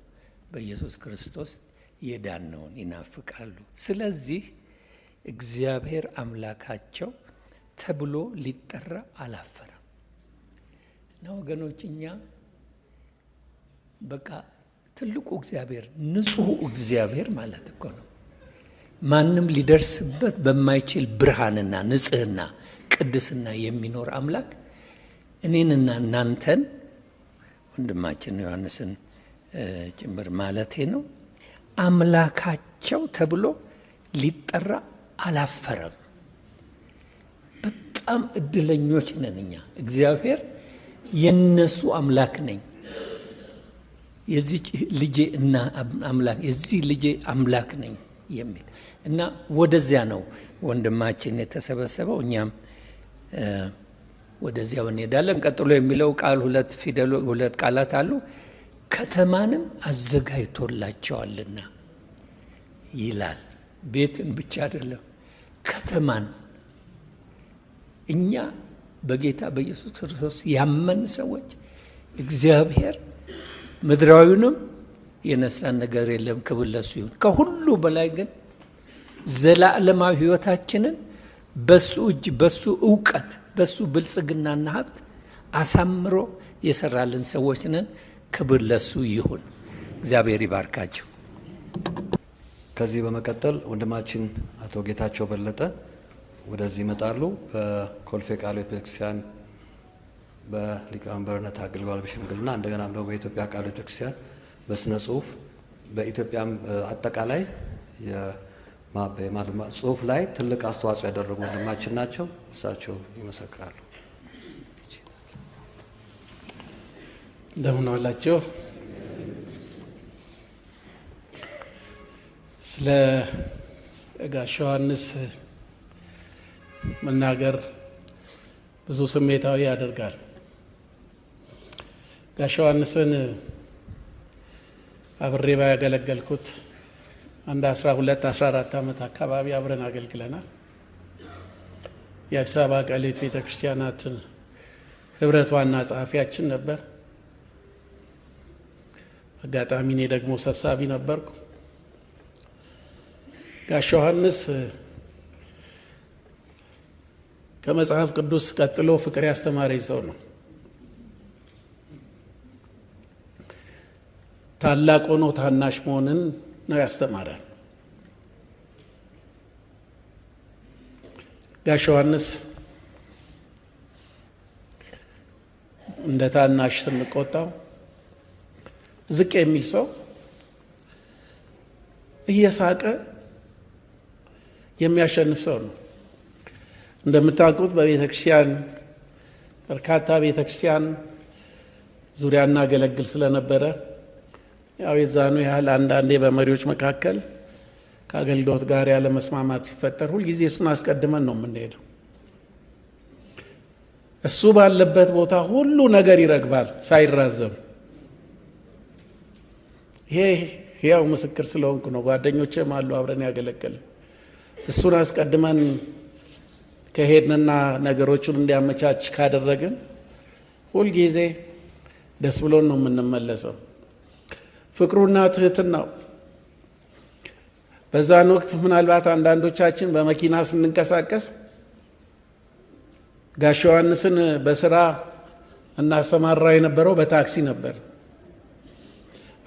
በኢየሱስ ክርስቶስ የዳነውን ይናፍቃሉ። ስለዚህ እግዚአብሔር አምላካቸው ተብሎ ሊጠራ አላፈረም። እና ወገኖች እኛ በቃ ትልቁ እግዚአብሔር ንጹሕ እግዚአብሔር ማለት እኮ ነው። ማንም ሊደርስበት በማይችል ብርሃንና ንጽህና ቅድስና የሚኖር አምላክ እኔንና እናንተን ወንድማችን ዮሐንስን ጭምር ማለቴ ነው አምላካቸው ተብሎ ሊጠራ አላፈረም። በጣም እድለኞች ነን እኛ። እግዚአብሔር የነሱ አምላክ ነኝ፣ የዚህ ልጄ እና አምላክ የዚህ ልጄ አምላክ ነኝ የሚል እና ወደዚያ ነው ወንድማችን የተሰበሰበው። እኛም ወደዚያው እንሄዳለን። ቀጥሎ የሚለው ቃል ሁለት ፊደል ሁለት ቃላት አሉ። ከተማንም አዘጋጅቶላቸዋልና ይላል። ቤትን ብቻ አይደለም፣ ከተማን። እኛ በጌታ በኢየሱስ ክርስቶስ ያመን ሰዎች እግዚአብሔር ምድራዊንም የነሳን ነገር የለም፣ ክብር ለእሱ ይሁን። ከሁሉ በላይ ግን ዘላለማዊ ሕይወታችንን በሱ እጅ በሱ እውቀት በሱ ብልጽግናና ሀብት አሳምሮ የሰራልን ሰዎች ነን። ክብር ለሱ ይሁን። እግዚአብሔር ይባርካቸው። ከዚህ በመቀጠል ወንድማችን አቶ ጌታቸው በለጠ ወደዚህ ይመጣሉ። በኮልፌ ቃለ ሕይወት ቤተክርስቲያን በሊቀመንበርነት አገልግሏል በሽምግልና፣ እንደገናም ደግሞ በኢትዮጵያ ቃለ ሕይወት ቤተክርስቲያን በስነ ጽሁፍ፣ በኢትዮጵያም አጠቃላይ ጽሁፍ ላይ ትልቅ አስተዋጽኦ ያደረጉ ወንድማችን ናቸው። እሳቸው ይመሰክራሉ። እንደምን ዋላችሁ። ስለ ጋሽ ዮሐንስ መናገር ብዙ ስሜታዊ ያደርጋል። ጋሽ ዮሐንስን አብሬ ባያገለገልኩት አንድ 12 14 ዓመት አካባቢ አብረን አገልግለናል። የአዲስ አበባ ቃለ ሕይወት ቤተክርስቲያናትን ህብረት ዋና ጸሐፊያችን ነበር። አጋጣሚ እኔ ደግሞ ሰብሳቢ ነበርኩ። ጋሽ ዮሐንስ ከመጽሐፍ ቅዱስ ቀጥሎ ፍቅር ያስተማረኝ ሰው ነው። ታላቅ ሆኖ ታናሽ መሆንን ነው ያስተማረን። ጋሽ ዮሐንስ እንደ ታናሽ ስንቆጣው ዝቅ የሚል ሰው እየሳቀ የሚያሸንፍ ሰው ነው። እንደምታውቁት በቤተክርስቲያን በርካታ ቤተክርስቲያን ዙሪያ እናገለግል ስለነበረ ያው የዛኑ ያህል አንዳንዴ በመሪዎች መካከል ከአገልግሎት ጋር ያለ መስማማት ሲፈጠር ሁልጊዜ እሱን አስቀድመን ነው የምንሄደው። እሱ ባለበት ቦታ ሁሉ ነገር ይረግባል ሳይራዘም። ይሄ ያው ምስክር ስለሆንኩ ነው። ጓደኞቼም አሉ አብረን ያገለገልን። እሱን አስቀድመን ከሄድንና ነገሮቹን እንዲያመቻች ካደረግን ሁልጊዜ ደስ ብሎን ነው የምንመለሰው። ፍቅሩና ትህትናው በዛን ወቅት ምናልባት አንዳንዶቻችን በመኪና ስንንቀሳቀስ ጋሽ ዮሐንስን በስራ እናሰማራ የነበረው በታክሲ ነበር።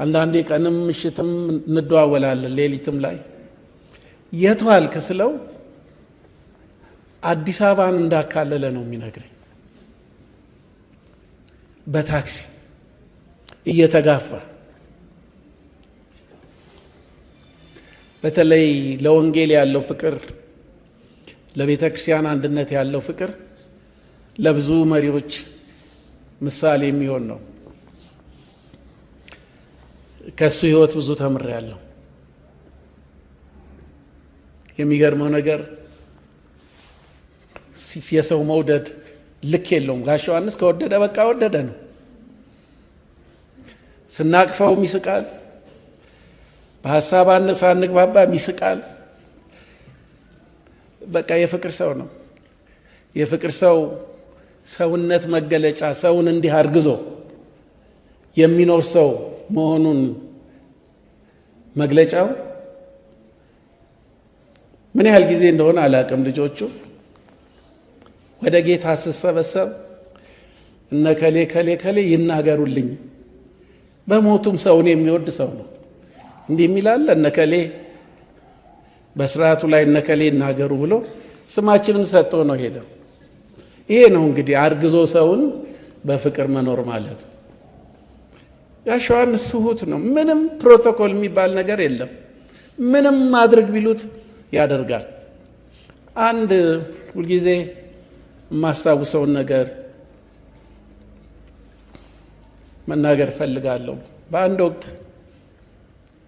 አንዳንዴ ቀንም ምሽትም እንደዋወላለን፣ ሌሊትም ላይ የት ዋልክ ስለው አዲስ አበባን እንዳካለለ ነው የሚነግረኝ። በታክሲ እየተጋፋ በተለይ ለወንጌል ያለው ፍቅር፣ ለቤተ ክርስቲያን አንድነት ያለው ፍቅር ለብዙ መሪዎች ምሳሌ የሚሆን ነው። ከሱ ህይወት ብዙ ተምሬያለሁ። የሚገርመው ነገር የሰው መውደድ ልክ የለውም። ጋሽ ዮሐንስ ከወደደ በቃ ወደደ ነው። ስናቅፈውም ይስቃል፣ በሀሳብ ሳንግባባም ይስቃል። በቃ የፍቅር ሰው ነው። የፍቅር ሰው ሰውነት መገለጫ፣ ሰውን እንዲህ አርግዞ የሚኖር ሰው መሆኑን መግለጫው ምን ያህል ጊዜ እንደሆነ አላውቅም። ልጆቹ ወደ ጌታ ስሰበሰብ እነ ከሌ ከሌ ከሌ ይናገሩልኝ፣ በሞቱም ሰውን የሚወድ ሰው ነው እንዲህ የሚል አለ። እነ ከሌ በስርዓቱ ላይ እነ ከሌ ይናገሩ ብሎ ስማችንን ሰጥቶ ነው ሄደው። ይሄ ነው እንግዲህ አርግዞ ሰውን በፍቅር መኖር ማለት። ጋሽ ዮሐንስ ትሁት ነው። ምንም ፕሮቶኮል የሚባል ነገር የለም። ምንም ማድረግ ቢሉት ያደርጋል። አንድ ሁልጊዜ የማስታውሰውን ነገር መናገር እፈልጋለሁ። በአንድ ወቅት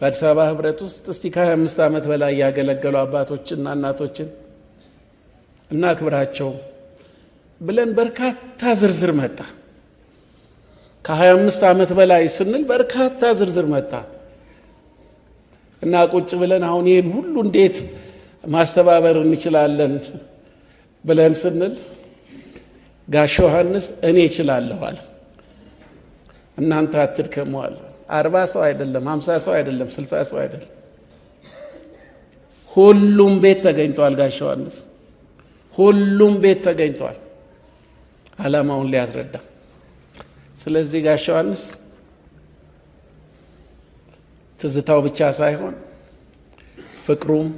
በአዲስ አበባ ህብረት ውስጥ እስቲ ከ25 ዓመት በላይ ያገለገሉ አባቶችና እናቶችን እናክብራቸው ብለን በርካታ ዝርዝር መጣ። ከ25 ዓመት በላይ ስንል በርካታ ዝርዝር መጣ እና ቁጭ ብለን አሁን ይህን ሁሉ እንዴት ማስተባበር እንችላለን ብለን ስንል ጋሽ ዮሐንስ እኔ እችላለሁ አለ። እናንተ አትድከሙ አለ። 40 ሰው አይደለም፣ 50 ሰው አይደለም፣ 60 ሰው አይደለም፣ ሁሉም ቤት ተገኝቷል። ጋሽ ዮሐንስ ሁሉም ቤት ተገኝቷል፣ ዓላማውን ሊያስረዳ። ስለዚህ ጋሽ ዮሐንስ ትዝታው ብቻ ሳይሆን ፍቅሩም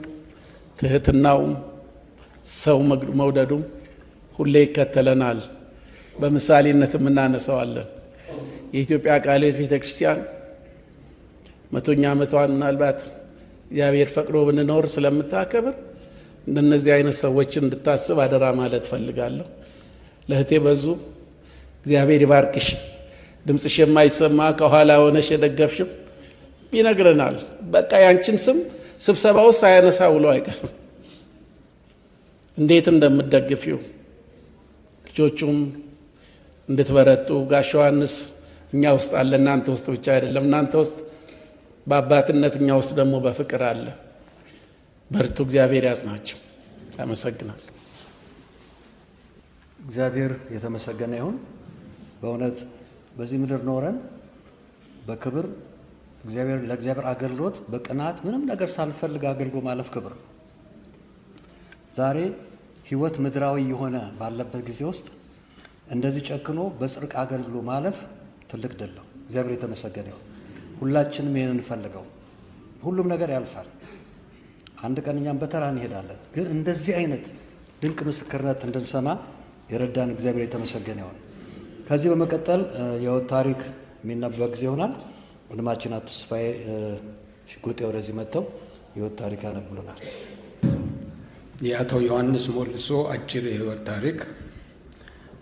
ትህትናውም ሰው መውደዱም ሁሌ ይከተለናል። በምሳሌነትም እናነሳዋለን። የኢትዮጵያ ቃለ ሕይወት ቤተክርስቲያን 100ኛ ዓመቷን ምናልባት እግዚአብሔር ፈቅዶ ብንኖር ስለምታከብር እንደነዚህ አይነት ሰዎችን እንድታስብ አደራ ማለት ፈልጋለሁ። ለእህቴ በዙ እግዚአብሔር ይባርክሽ። ድምፅሽ የማይሰማ ከኋላ ሆነሽ የደገፍሽም ይነግረናል። በቃ ያንቺን ስም ስብሰባ ውስጥ ሳያነሳ ውሎ አይቀርም። እንዴት እንደምትደግፊው ልጆቹም እንድትበረጡ ጋሽ ዮሐንስ እኛ ውስጥ አለ፣ እናንተ ውስጥ ብቻ አይደለም። እናንተ ውስጥ በአባትነት እኛ ውስጥ ደግሞ በፍቅር አለ። በርቱ፣ እግዚአብሔር ያጽናቸው። አመሰግናለሁ። እግዚአብሔር የተመሰገነ ይሁን። በእውነት በዚህ ምድር ኖረን በክብር እግዚአብሔር ለእግዚአብሔር አገልግሎት በቅናት ምንም ነገር ሳንፈልግ አገልግሎ ማለፍ ክብር ነው። ዛሬ ሕይወት ምድራዊ የሆነ ባለበት ጊዜ ውስጥ እንደዚህ ጨክኖ በጽድቅ አገልግሎ ማለፍ ትልቅ ድል ነው። እግዚአብሔር የተመሰገነ ይሁን። ሁላችንም ይህንን እንፈልገው። ሁሉም ነገር ያልፋል። አንድ ቀን እኛም በተራ እንሄዳለን። ግን እንደዚህ አይነት ድንቅ ምስክርነት እንድንሰማ የረዳን እግዚአብሔር የተመሰገነ ይሁን። ከዚህ በመቀጠል የሕይወት ታሪክ የሚነበብ ጊዜ ይሆናል። ወንድማችን አቶ ተስፋዬ ሽጉጤ ወደዚህ መጥተው የሕይወት ታሪክ ያነብሉናል። የአቶ ዮሐንስ ሞልሶ አጭር የሕይወት ታሪክ።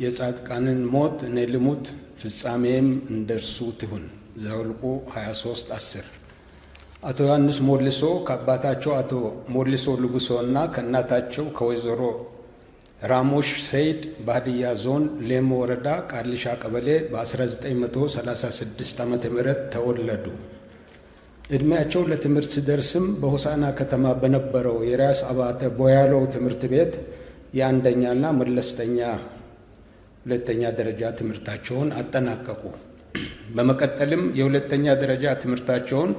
የጻድቃንን ሞት እኔ ልሙት፣ ፍጻሜም እንደርሱ ትሁን። ዘኍልቍ 23:10። አቶ ዮሐንስ ሞልሶ ከአባታቸው አቶ ሞልሶ ልጉሶ እና ከእናታቸው ከወይዘሮ ራሞሽ ሰይድ በሀዲያ ዞን ሌሞ ወረዳ ቃልሻ ቀበሌ በ1936 ዓ ም ተወለዱ። ዕድሜያቸው ለትምህርት ሲደርስም በሆሳዕና ከተማ በነበረው የራስ አባተ ቦያለው ትምህርት ቤት የአንደኛና መለስተኛ ሁለተኛ ደረጃ ትምህርታቸውን አጠናቀቁ። በመቀጠልም የሁለተኛ ደረጃ ትምህርታቸውን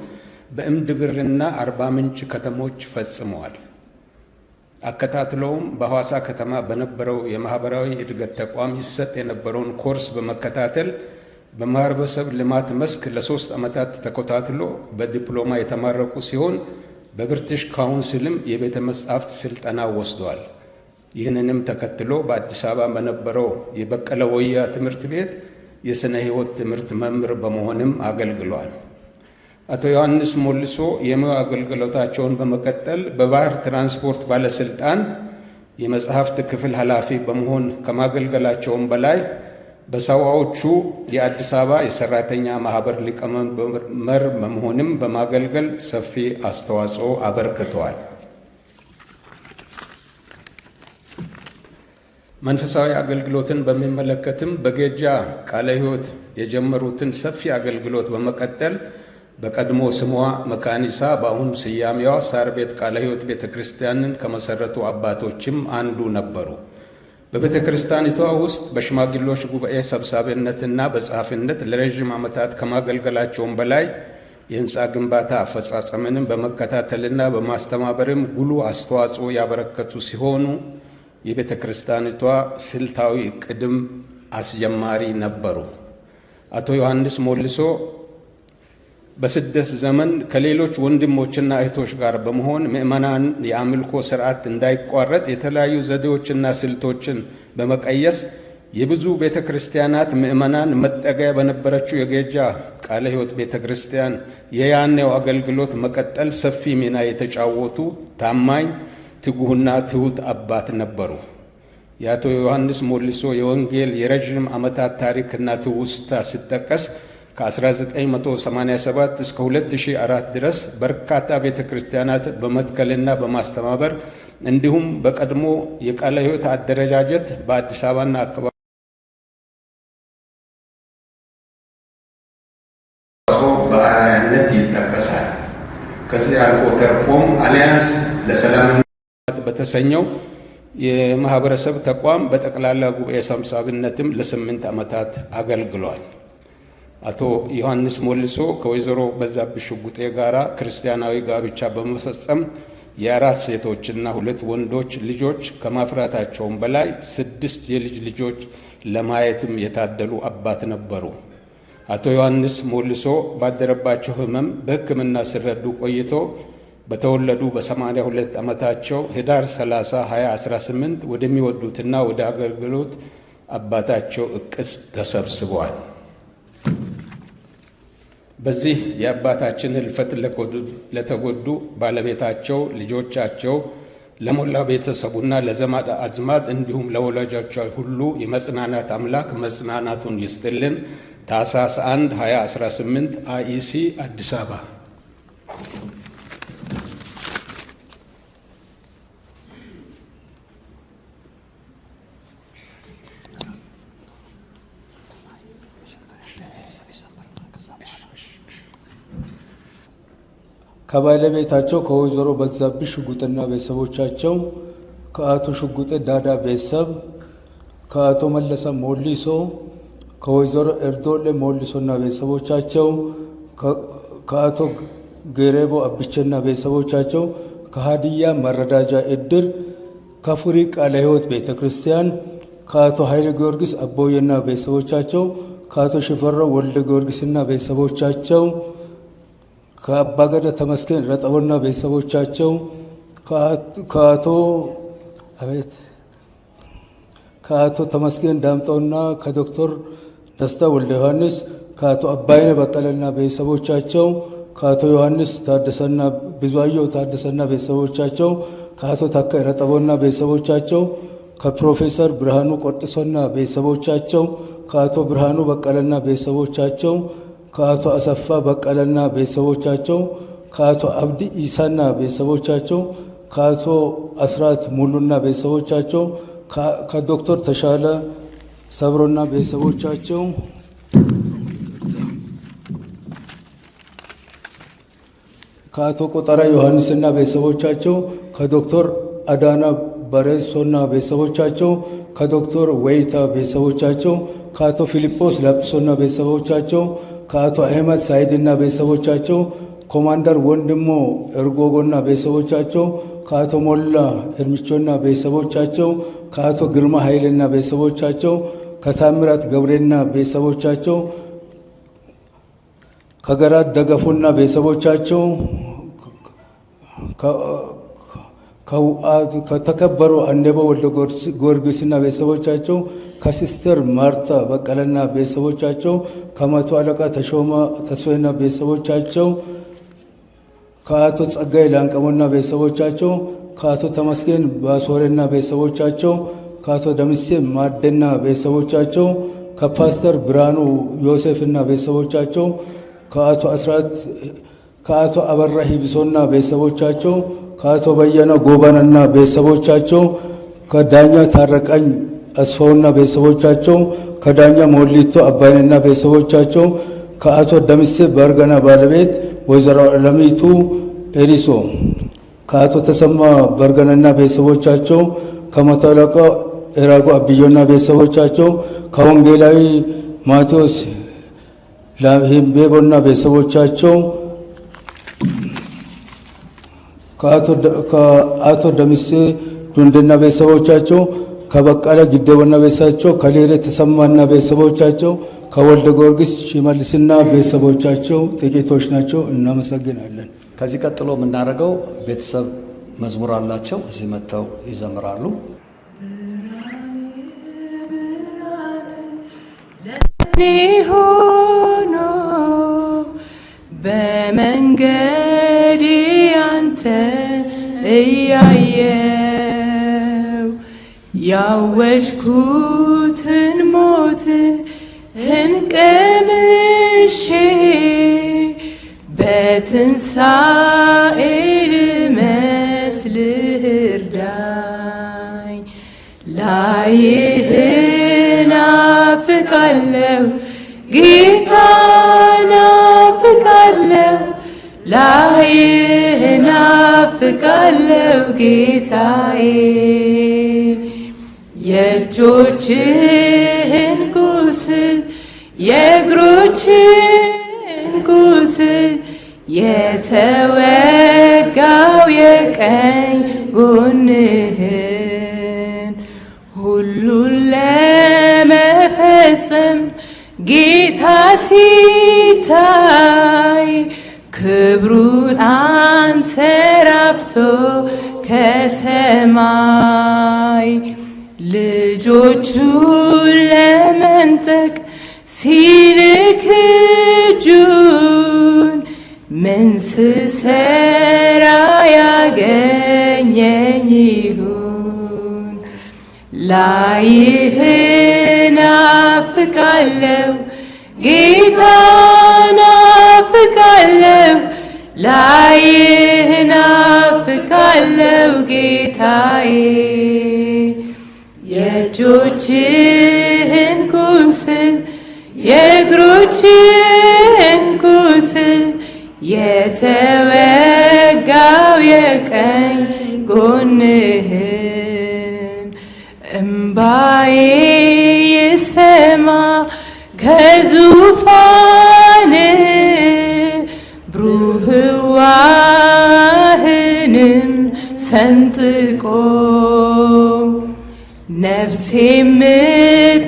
በእምድብርና አርባ ምንጭ ከተሞች ፈጽመዋል። አከታትለውም በሐዋሳ ከተማ በነበረው የማህበራዊ እድገት ተቋም ይሰጥ የነበረውን ኮርስ በመከታተል በማህበረሰብ ልማት መስክ ለ3 ዓመታት ተከታትሎ በዲፕሎማ የተመረቁ ሲሆን በብሪቲሽ ካውንስልም የቤተ መጻሕፍት ስልጠና ወስደዋል። ይህንንም ተከትሎ በአዲስ አበባ በነበረው የበቀለ ወያ ትምህርት ቤት የሥነ ሕይወት ትምህርት መምህር በመሆንም አገልግሏል። አቶ ዮሐንስ ሞልሶ የሙያ አገልግሎታቸውን በመቀጠል በባህር ትራንስፖርት ባለስልጣን የመጽሐፍት ክፍል ኃላፊ በመሆን ከማገልገላቸውም በላይ በሰባዎቹ የአዲስ አበባ የሰራተኛ ማህበር ሊቀመንበር በመሆንም በማገልገል ሰፊ አስተዋጽኦ አበርክተዋል። መንፈሳዊ አገልግሎትን በሚመለከትም በጌጃ ቃለ ሕይወት የጀመሩትን ሰፊ አገልግሎት በመቀጠል በቀድሞ ስሟ መካኒሳ በአሁን ስያሜዋ ሳር ቤት ቃለ ሕይወት ቤተ ክርስቲያንን ከመሰረቱ አባቶችም አንዱ ነበሩ። በቤተ ክርስቲያኒቷ ውስጥ በሽማግሌዎች ጉባኤ ሰብሳቢነትና በጸሐፊነት ለረዥም ዓመታት ከማገልገላቸውም በላይ የሕንፃ ግንባታ አፈጻጸምንም በመከታተልና በማስተባበርም ጉልህ አስተዋጽኦ ያበረከቱ ሲሆኑ የቤተ ክርስቲያኒቷ ስልታዊ እቅድም አስጀማሪ ነበሩ። አቶ ዮሐንስ ሞልሶ በስደት ዘመን ከሌሎች ወንድሞችና እህቶች ጋር በመሆን ምዕመናን የአምልኮ ስርዓት እንዳይቋረጥ የተለያዩ ዘዴዎችና ስልቶችን በመቀየስ የብዙ ቤተ ክርስቲያናት ምዕመናን መጠጊያ በነበረችው የጌጃ ቃለ ሕይወት ቤተ ክርስቲያን የያኔው አገልግሎት መቀጠል ሰፊ ሚና የተጫወቱ ታማኝ፣ ትጉህና ትሁት አባት ነበሩ። የአቶ ዮሐንስ ሞልሶ የወንጌል የረዥም ዓመታት ታሪክና ትውስታ ሲጠቀስ ከ1987 እስከ 2004 ድረስ በርካታ ቤተ ክርስቲያናት በመትከልና በማስተባበር እንዲሁም በቀድሞ የቃለ ሕይወት አደረጃጀት በአዲስ አበባና አካባቢ በአርአያነት ይጠቀሳል። ከዚህ አልፎ ተርፎም አሊያንስ ለሰላም በተሰኘው የማህበረሰብ ተቋም በጠቅላላ ጉባኤ ሰብሳቢነትም ለ8 ዓመታት አገልግሏል። አቶ ዮሐንስ ሞልሶ ከወይዘሮ በዛብሽ ሽጉጤ ጋራ ክርስቲያናዊ ጋብቻ በመፈጸም የ4 ሴቶችና 2 ወንዶች ልጆች ከማፍራታቸውም በላይ 6 የልጅ ልጆች ለማየትም የታደሉ አባት ነበሩ። አቶ ዮሐንስ ሞልሶ ባደረባቸው ሕመም በሕክምና ሲረዱ ቆይቶ በተወለዱ በ82 ዓመታቸው ህዳር 30 2018 ወደሚወዱትና ወደ አገልግሎት አባታቸው እቅስ ተሰብስበዋል። በዚህ የአባታችን ሕልፈት ለተጎዱ ባለቤታቸው፣ ልጆቻቸው፣ ለሞላ ቤተሰቡና ለዘመድ አዝማድ እንዲሁም ለወላጆቿ ሁሉ የመጽናናት አምላክ መጽናናቱን ይስጥልን። ታኅሳስ 1 2018 አይኢሲ አዲስ አበባ። ከባለቤታቸው ከወይዘሮ በዛብሽ ሽጉጥና ቤተሰቦቻቸው፣ ከአቶ ሽጉጤ ዳዳ ቤተሰብ፣ ከአቶ መለሰ ሞሊሶ፣ ከወይዘሮ ኤርዶሌ ሞሊሶና ቤተሰቦቻቸው፣ ከአቶ ገሬቦ አብቼና ቤተሰቦቻቸው፣ ከሀዲያ መረዳጃ እድር፣ ከፉሪ ቃለ ሕይወት ቤተ ክርስቲያን፣ ከአቶ ኃይለ ጊዮርጊስ አቦዬና ቤተሰቦቻቸው፣ ከአቶ ሽፈራው ወልደ ጊዮርጊስና ቤተሰቦቻቸው፣ ከአባገዳ ተመስገን ረጠቦና ቤተሰቦቻቸው፣ ከአቶ አቤት ከአቶ ተመስገን ዳምጠውና ከዶክተር ደስታ ወልደ ዮሐንስ፣ ከአቶ አባይነ በቀለና ቤተሰቦቻቸው፣ ከአቶ ዮሐንስ ታደሰና ብዙአየሁ ታደሰና ቤተሰቦቻቸው፣ ከአቶ ታከ ረጠቦና ቤተሰቦቻቸው፣ ከፕሮፌሰር ብርሃኑ ቆርጥሶና ቤተሰቦቻቸው፣ ከአቶ ብርሃኑ በቀለና ቤተሰቦቻቸው፣ ከአቶ አሰፋ በቀለና ቤተሰቦቻቸው፣ ከአቶ አብዲ ኢሳና ቤተሰቦቻቸው፣ ከአቶ አስራት ሙሉና ቤተሰቦቻቸው፣ ከዶክተር ተሻለ ሰብሮና ቤተሰቦቻቸው፣ ከአቶ ቆጠራ ዮሐንስና ቤተሰቦቻቸው፣ ከዶክተር አዳና በሬሶና ቤተሰቦቻቸው፣ ከዶክተር ወይታ ቤተሰቦቻቸው፣ ከአቶ ፊልጶስ ላጲሶና ቤተሰቦቻቸው፣ ከአቶ አህመድ ሳይድና ቤተሰቦቻቸው፣ ኮማንደር ወንድሞ እርጎጎና ቤተሰቦቻቸው፣ ከአቶ ሞላ እርምቾና ቤተሰቦቻቸው፣ ከአቶ ግርማ ኃይልና ቤተሰቦቻቸው፣ ከታምራት ገብሬና ቤተሰቦቻቸው፣ ከገራት ደገፉና ቤተሰቦቻቸው፣ ከተከበሩ አንደበ ወልደ ጊዮርጊስና ቤተሰቦቻቸው፣ ከሲስተር ማርታ በቀለና ቤተሰቦቻቸው፣ ከመቶ አለቃ ተሾመ ተስፋዬና ቤተሰቦቻቸው፣ ከአቶ ጸጋይ ላንቀሞና ቤተሰቦቻቸው፣ ከአቶ ተመስገን ባሶሬና ቤተሰቦቻቸው፣ ከአቶ ደምሴ ማደና ቤተሰቦቻቸው፣ ከፓስተር ብርሃኑ ዮሴፍና ቤተሰቦቻቸው፣ ከአቶ አስራት ከአቶ አበራ ሂብሶና ቤተሰቦቻቸው፣ ከአቶ በየነ ጎበናና ቤተሰቦቻቸው፣ ከዳኛ ታረቀኝ አስፋውና ቤተሰቦቻቸው፣ ከዳኛ ሞሊቶ አባይንና ቤተሰቦቻቸው፣ ከአቶ ደምሴ በርገና ባለቤት ወይዘሮ ለሚቱ ኤሪሶ፣ ከአቶ ተሰማ በርገናና ቤተሰቦቻቸው፣ ከመቶ አለቃ ኤራጎ አብዮና ቤተሰቦቻቸው፣ ከወንጌላዊ ማቴዎስ ላሂምቤቦና ቤተሰቦቻቸው፣ ከአቶ ደምሴ ዱንድና ቤተሰቦቻቸው፣ ከበቀለ ግደቦና ቤተሰቦቻቸው፣ ከሌሬ ተሰማና ቤተሰቦቻቸው፣ ከወልደ ጊዮርጊስ ሽመልስና ቤተሰቦቻቸው ጥቂቶች ናቸው። እናመሰግናለን። ከዚህ ቀጥሎ የምናደርገው ቤተሰብ መዝሙር አላቸው። እዚህ መጥተው ይዘምራሉ። ሆኖ በመንገዴ አንተ እያየው ያወጅኩትን ሞት ቀምሼ በትንሣኤ ልመስልህ እርዳኝ። ላይህ ናፍቃለሁ ጌታ ናፍቃለሁ፣ ላይህ ናፍቃለሁ ጌታዬ። የእጆችህን ቁስል የእግሮችህን ቁስል የተወጋው የቀኝ ጎንህን ሁሉን ለመፈጸም ጌታ ሲታይ ክብሩን አንሰራፍቶ ከሰማይ ልጆቹን ለመንጠቅ ሲልክ እጁን ስሰራ ያገኘኝ ይሁን። ላይህ ናፍቃለሁ ጌታ ናፍቃለሁ፣ ላይህ ናፍቃለሁ ጌታዬ። የእጆችህን ቁስል የእግሮችህን ቁስል የተወጋው የቀኝ ጎንህን፣ እምባዬ ይሰማ ከዙፋን፣ ብሩህ ዋህንም ሰንጥቆ ነፍሴ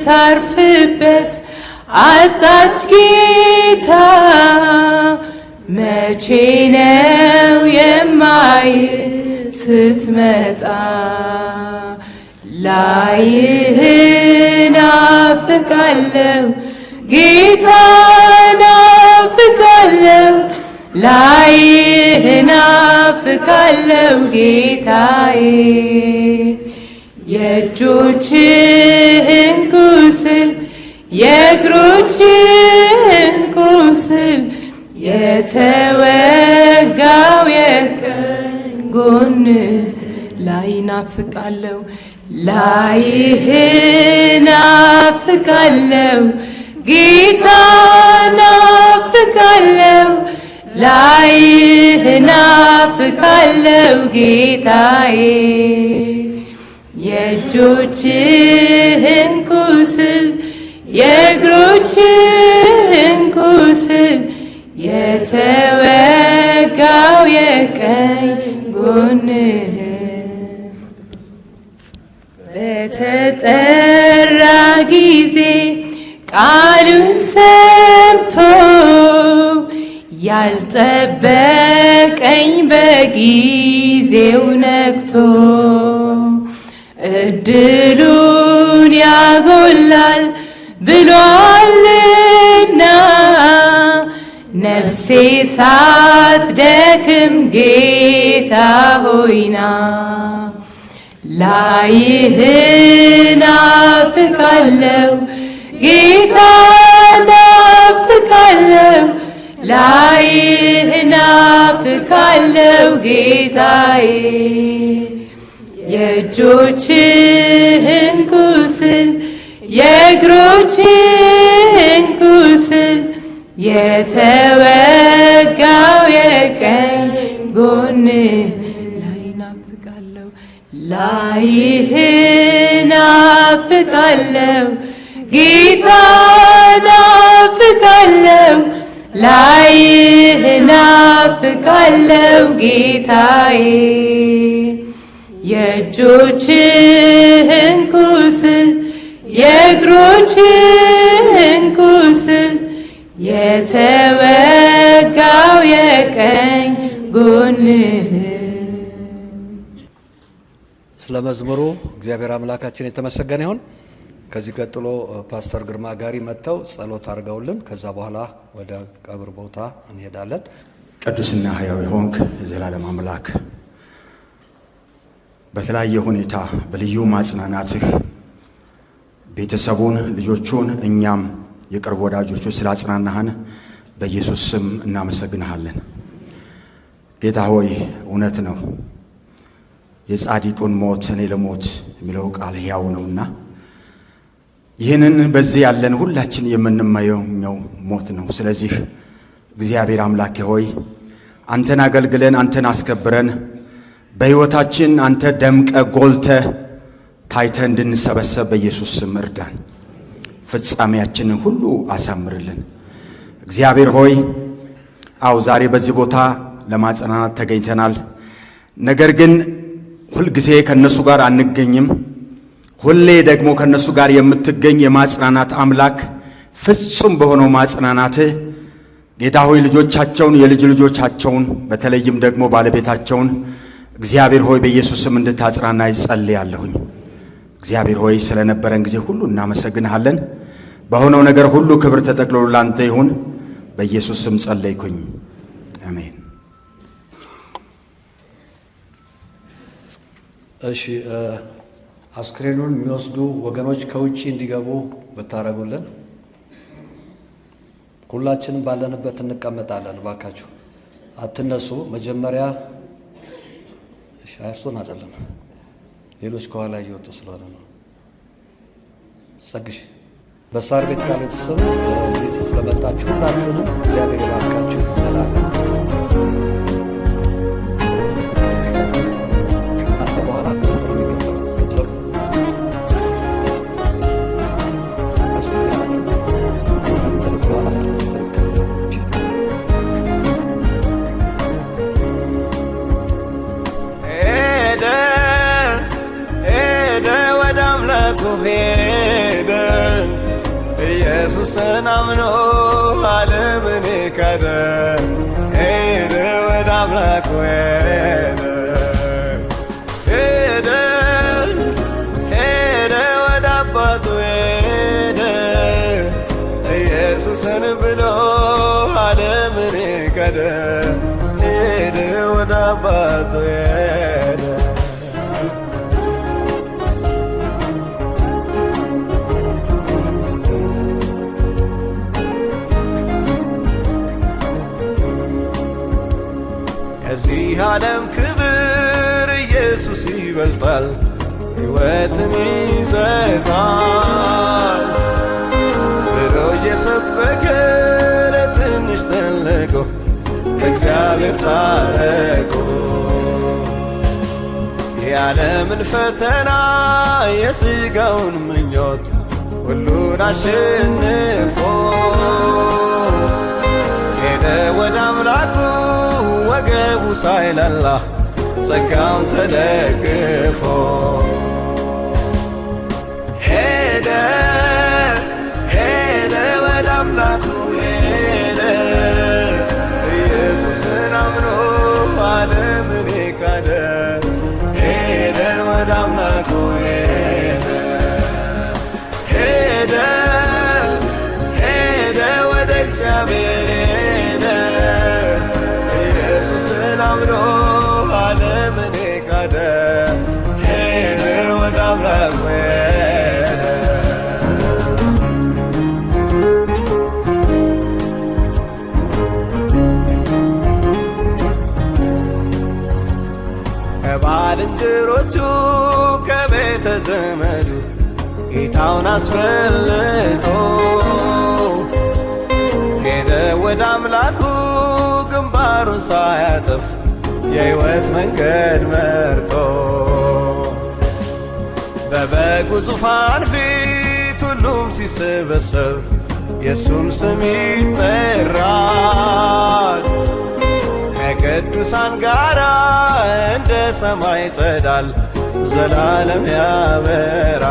የምታርፍበት አጣች ጌታ። መቼ ነው የማይ ስትመጣ? ላይህ ናፍቃለሁ ጌታ ናፍቃለሁ፣ ላይህ ናፍቃለሁ ጌታዬ። የእጆችህን ቁስል የእግሮችህን ቁስል የተወጋው የቀኝ ጎን ላይ ናፍቃለሁ፣ ላይህ ናፍቃለሁ ጌታ ናፍቃለሁ፣ ላይህ ናፍቃለሁ ጌታዬ። የእጆችህን ቁስል የእግሮችህን ቁስል የተወጋው የቀኝ ጎንህ። በተጠራ ጊዜ ቃሉን ሰምቶ ያልጠበቀኝ በጊዜው ነግቶ እድሉን ያጎላል ብሏልና ነፍሴ ሳትደክም ጌታ ሆይና። ላይህ ናፍቃለሁ ጌታ ናፍቃለሁ፣ ላይህ ናፍቃለሁ ጌታዬ። የእጆችህን ቁስል የእግሮችህን ቁስል የተወጋው የቀኝ ጎንህ ላይ ናፍቃለሁ፣ ላይህ ናፍቃለሁ ጌታ ናፍቃለሁ፣ ላይህ ናፍቃለሁ ጌታዬ። የእጆችህን ቁስል የእግሮችህን ቁስል የተወጋው የቀኝ ጎንህ። ስለ መዝሙሩ እግዚአብሔር አምላካችን የተመሰገነ ይሁን። ከዚህ ቀጥሎ ፓስተር ግርማ ጋሪ መጥተው ጸሎት አድርገውልን ከዛ በኋላ ወደ ቀብር ቦታ እንሄዳለን። ቅዱስና ሕያው የሆንክ የዘላለም አምላክ፣ በተለያየ ሁኔታ በልዩ ማጽናናትህ ቤተሰቡን፣ ልጆቹን፣ እኛም የቅርብ ወዳጆቹ ስላጽናናህን በኢየሱስ ስም እናመሰግንሃለን። ጌታ ሆይ፣ እውነት ነው፣ የጻድቁን ሞት እኔ ልሞት የሚለው ቃል ሕያው ነውና ይህንን በዚህ ያለን ሁላችን የምንመኘው ሞት ነው። ስለዚህ እግዚአብሔር አምላኬ ሆይ፣ አንተን አገልግለን አንተን አስከብረን በሕይወታችን አንተ ደምቀ ጎልተ ታይተ እንድንሰበሰብ በኢየሱስ ስም እርዳን። ፍጻሜያችንን ሁሉ አሳምርልን። እግዚአብሔር ሆይ፣ አው ዛሬ በዚህ ቦታ ለማጽናናት ተገኝተናል። ነገር ግን ሁልጊዜ ከእነሱ ጋር አንገኝም። ሁሌ ደግሞ ከእነሱ ጋር የምትገኝ የማጽናናት አምላክ ፍጹም በሆነው ማጽናናትህ ጌታ ሆይ ልጆቻቸውን፣ የልጅ ልጆቻቸውን፣ በተለይም ደግሞ ባለቤታቸውን እግዚአብሔር ሆይ በኢየሱስ ስም እንድታጽናና ይጸልያለሁኝ። እግዚአብሔር ሆይ፣ ስለነበረን ጊዜ ሁሉ እናመሰግንሃለን። በሆነው ነገር ሁሉ ክብር ተጠቅልሎ ላንተ ይሁን። በኢየሱስ ስም ጸለይኩኝ። አሜን። እሺ፣ አስክሬኑን የሚወስዱ ወገኖች ከውጭ እንዲገቡ ብታረጉልን። ሁላችንም ባለንበት እንቀመጣለን። እባካችሁ አትነሱ። መጀመሪያ እሺ፣ እርሶን አይደለም፣ ሌሎች ከኋላ እየወጡ ስለሆነ ነው። ጸግሽ፣ በሳር ቤት ቃለ ሕይወት ስም እዚህ ስለመጣችሁ ሁላችሁንም እግዚአብሔር ይባርካችሁ እንላለን። በኋላ ስም ነው የሚገባው። ሄደ፣ ሄደ፣ ወደ አምላኩ ሄደ። ኢየሱስን አምኖ ዓለምን ካደ። ሄደ፣ ወደ አምላኩ ሄደ። ሄደ፣ ሄደ፣ ወደ አባቱ ሄደ። ኢየሱስን ብሎ ዓለምን ካደ። ሄደ፣ ወደ አባቱ ሄደ። ከዚህ ዓለም ክብር ኢየሱስ ይበልጣል፣ ሕይወትን ይሰጣል ብሎ እየሰበከ ለትንሽ ትልቁ ከእግዚአብሔር ታረቁ። የዓለምን ፈተና፣ የሥጋውን ምኞት ሁሉን አሸንፎ ሄደ ወደ አምላኩ ወገቡ ሳይላላ ጸጋውን ተደግፎ። ሄደ፣ ሄደ፣ ወደ አምላኩ ሄደ። ኢየሱስን አምኖ ዓለምን ካደ። ሄደ፣ ወደ አምላኩ ሄደ። ሄደ፣ ሄደ፣ ወደ እግዚአብሔር ሄደ። ኢየሱስን አምኖ ዓለምን ካደ። ሄደ፣ ወደ አምላኩ ሄደ። ከባልንጀሮቹ፣ ከቤተ ዘመዱ ጌታውን አስበልጦ ሄደ ወደ አምላኩ ግንባሩን ሳያጥፍ የሕይወት መንገድ መርጦ። በበጉ ዙፋን ፊት ሁሉም ሲሰበሰብ የእሱም ስም ይጠራል። ከቅዱሳን ጋራ እንደ ሰማይ ጸዳል ዘላለም ያበራል።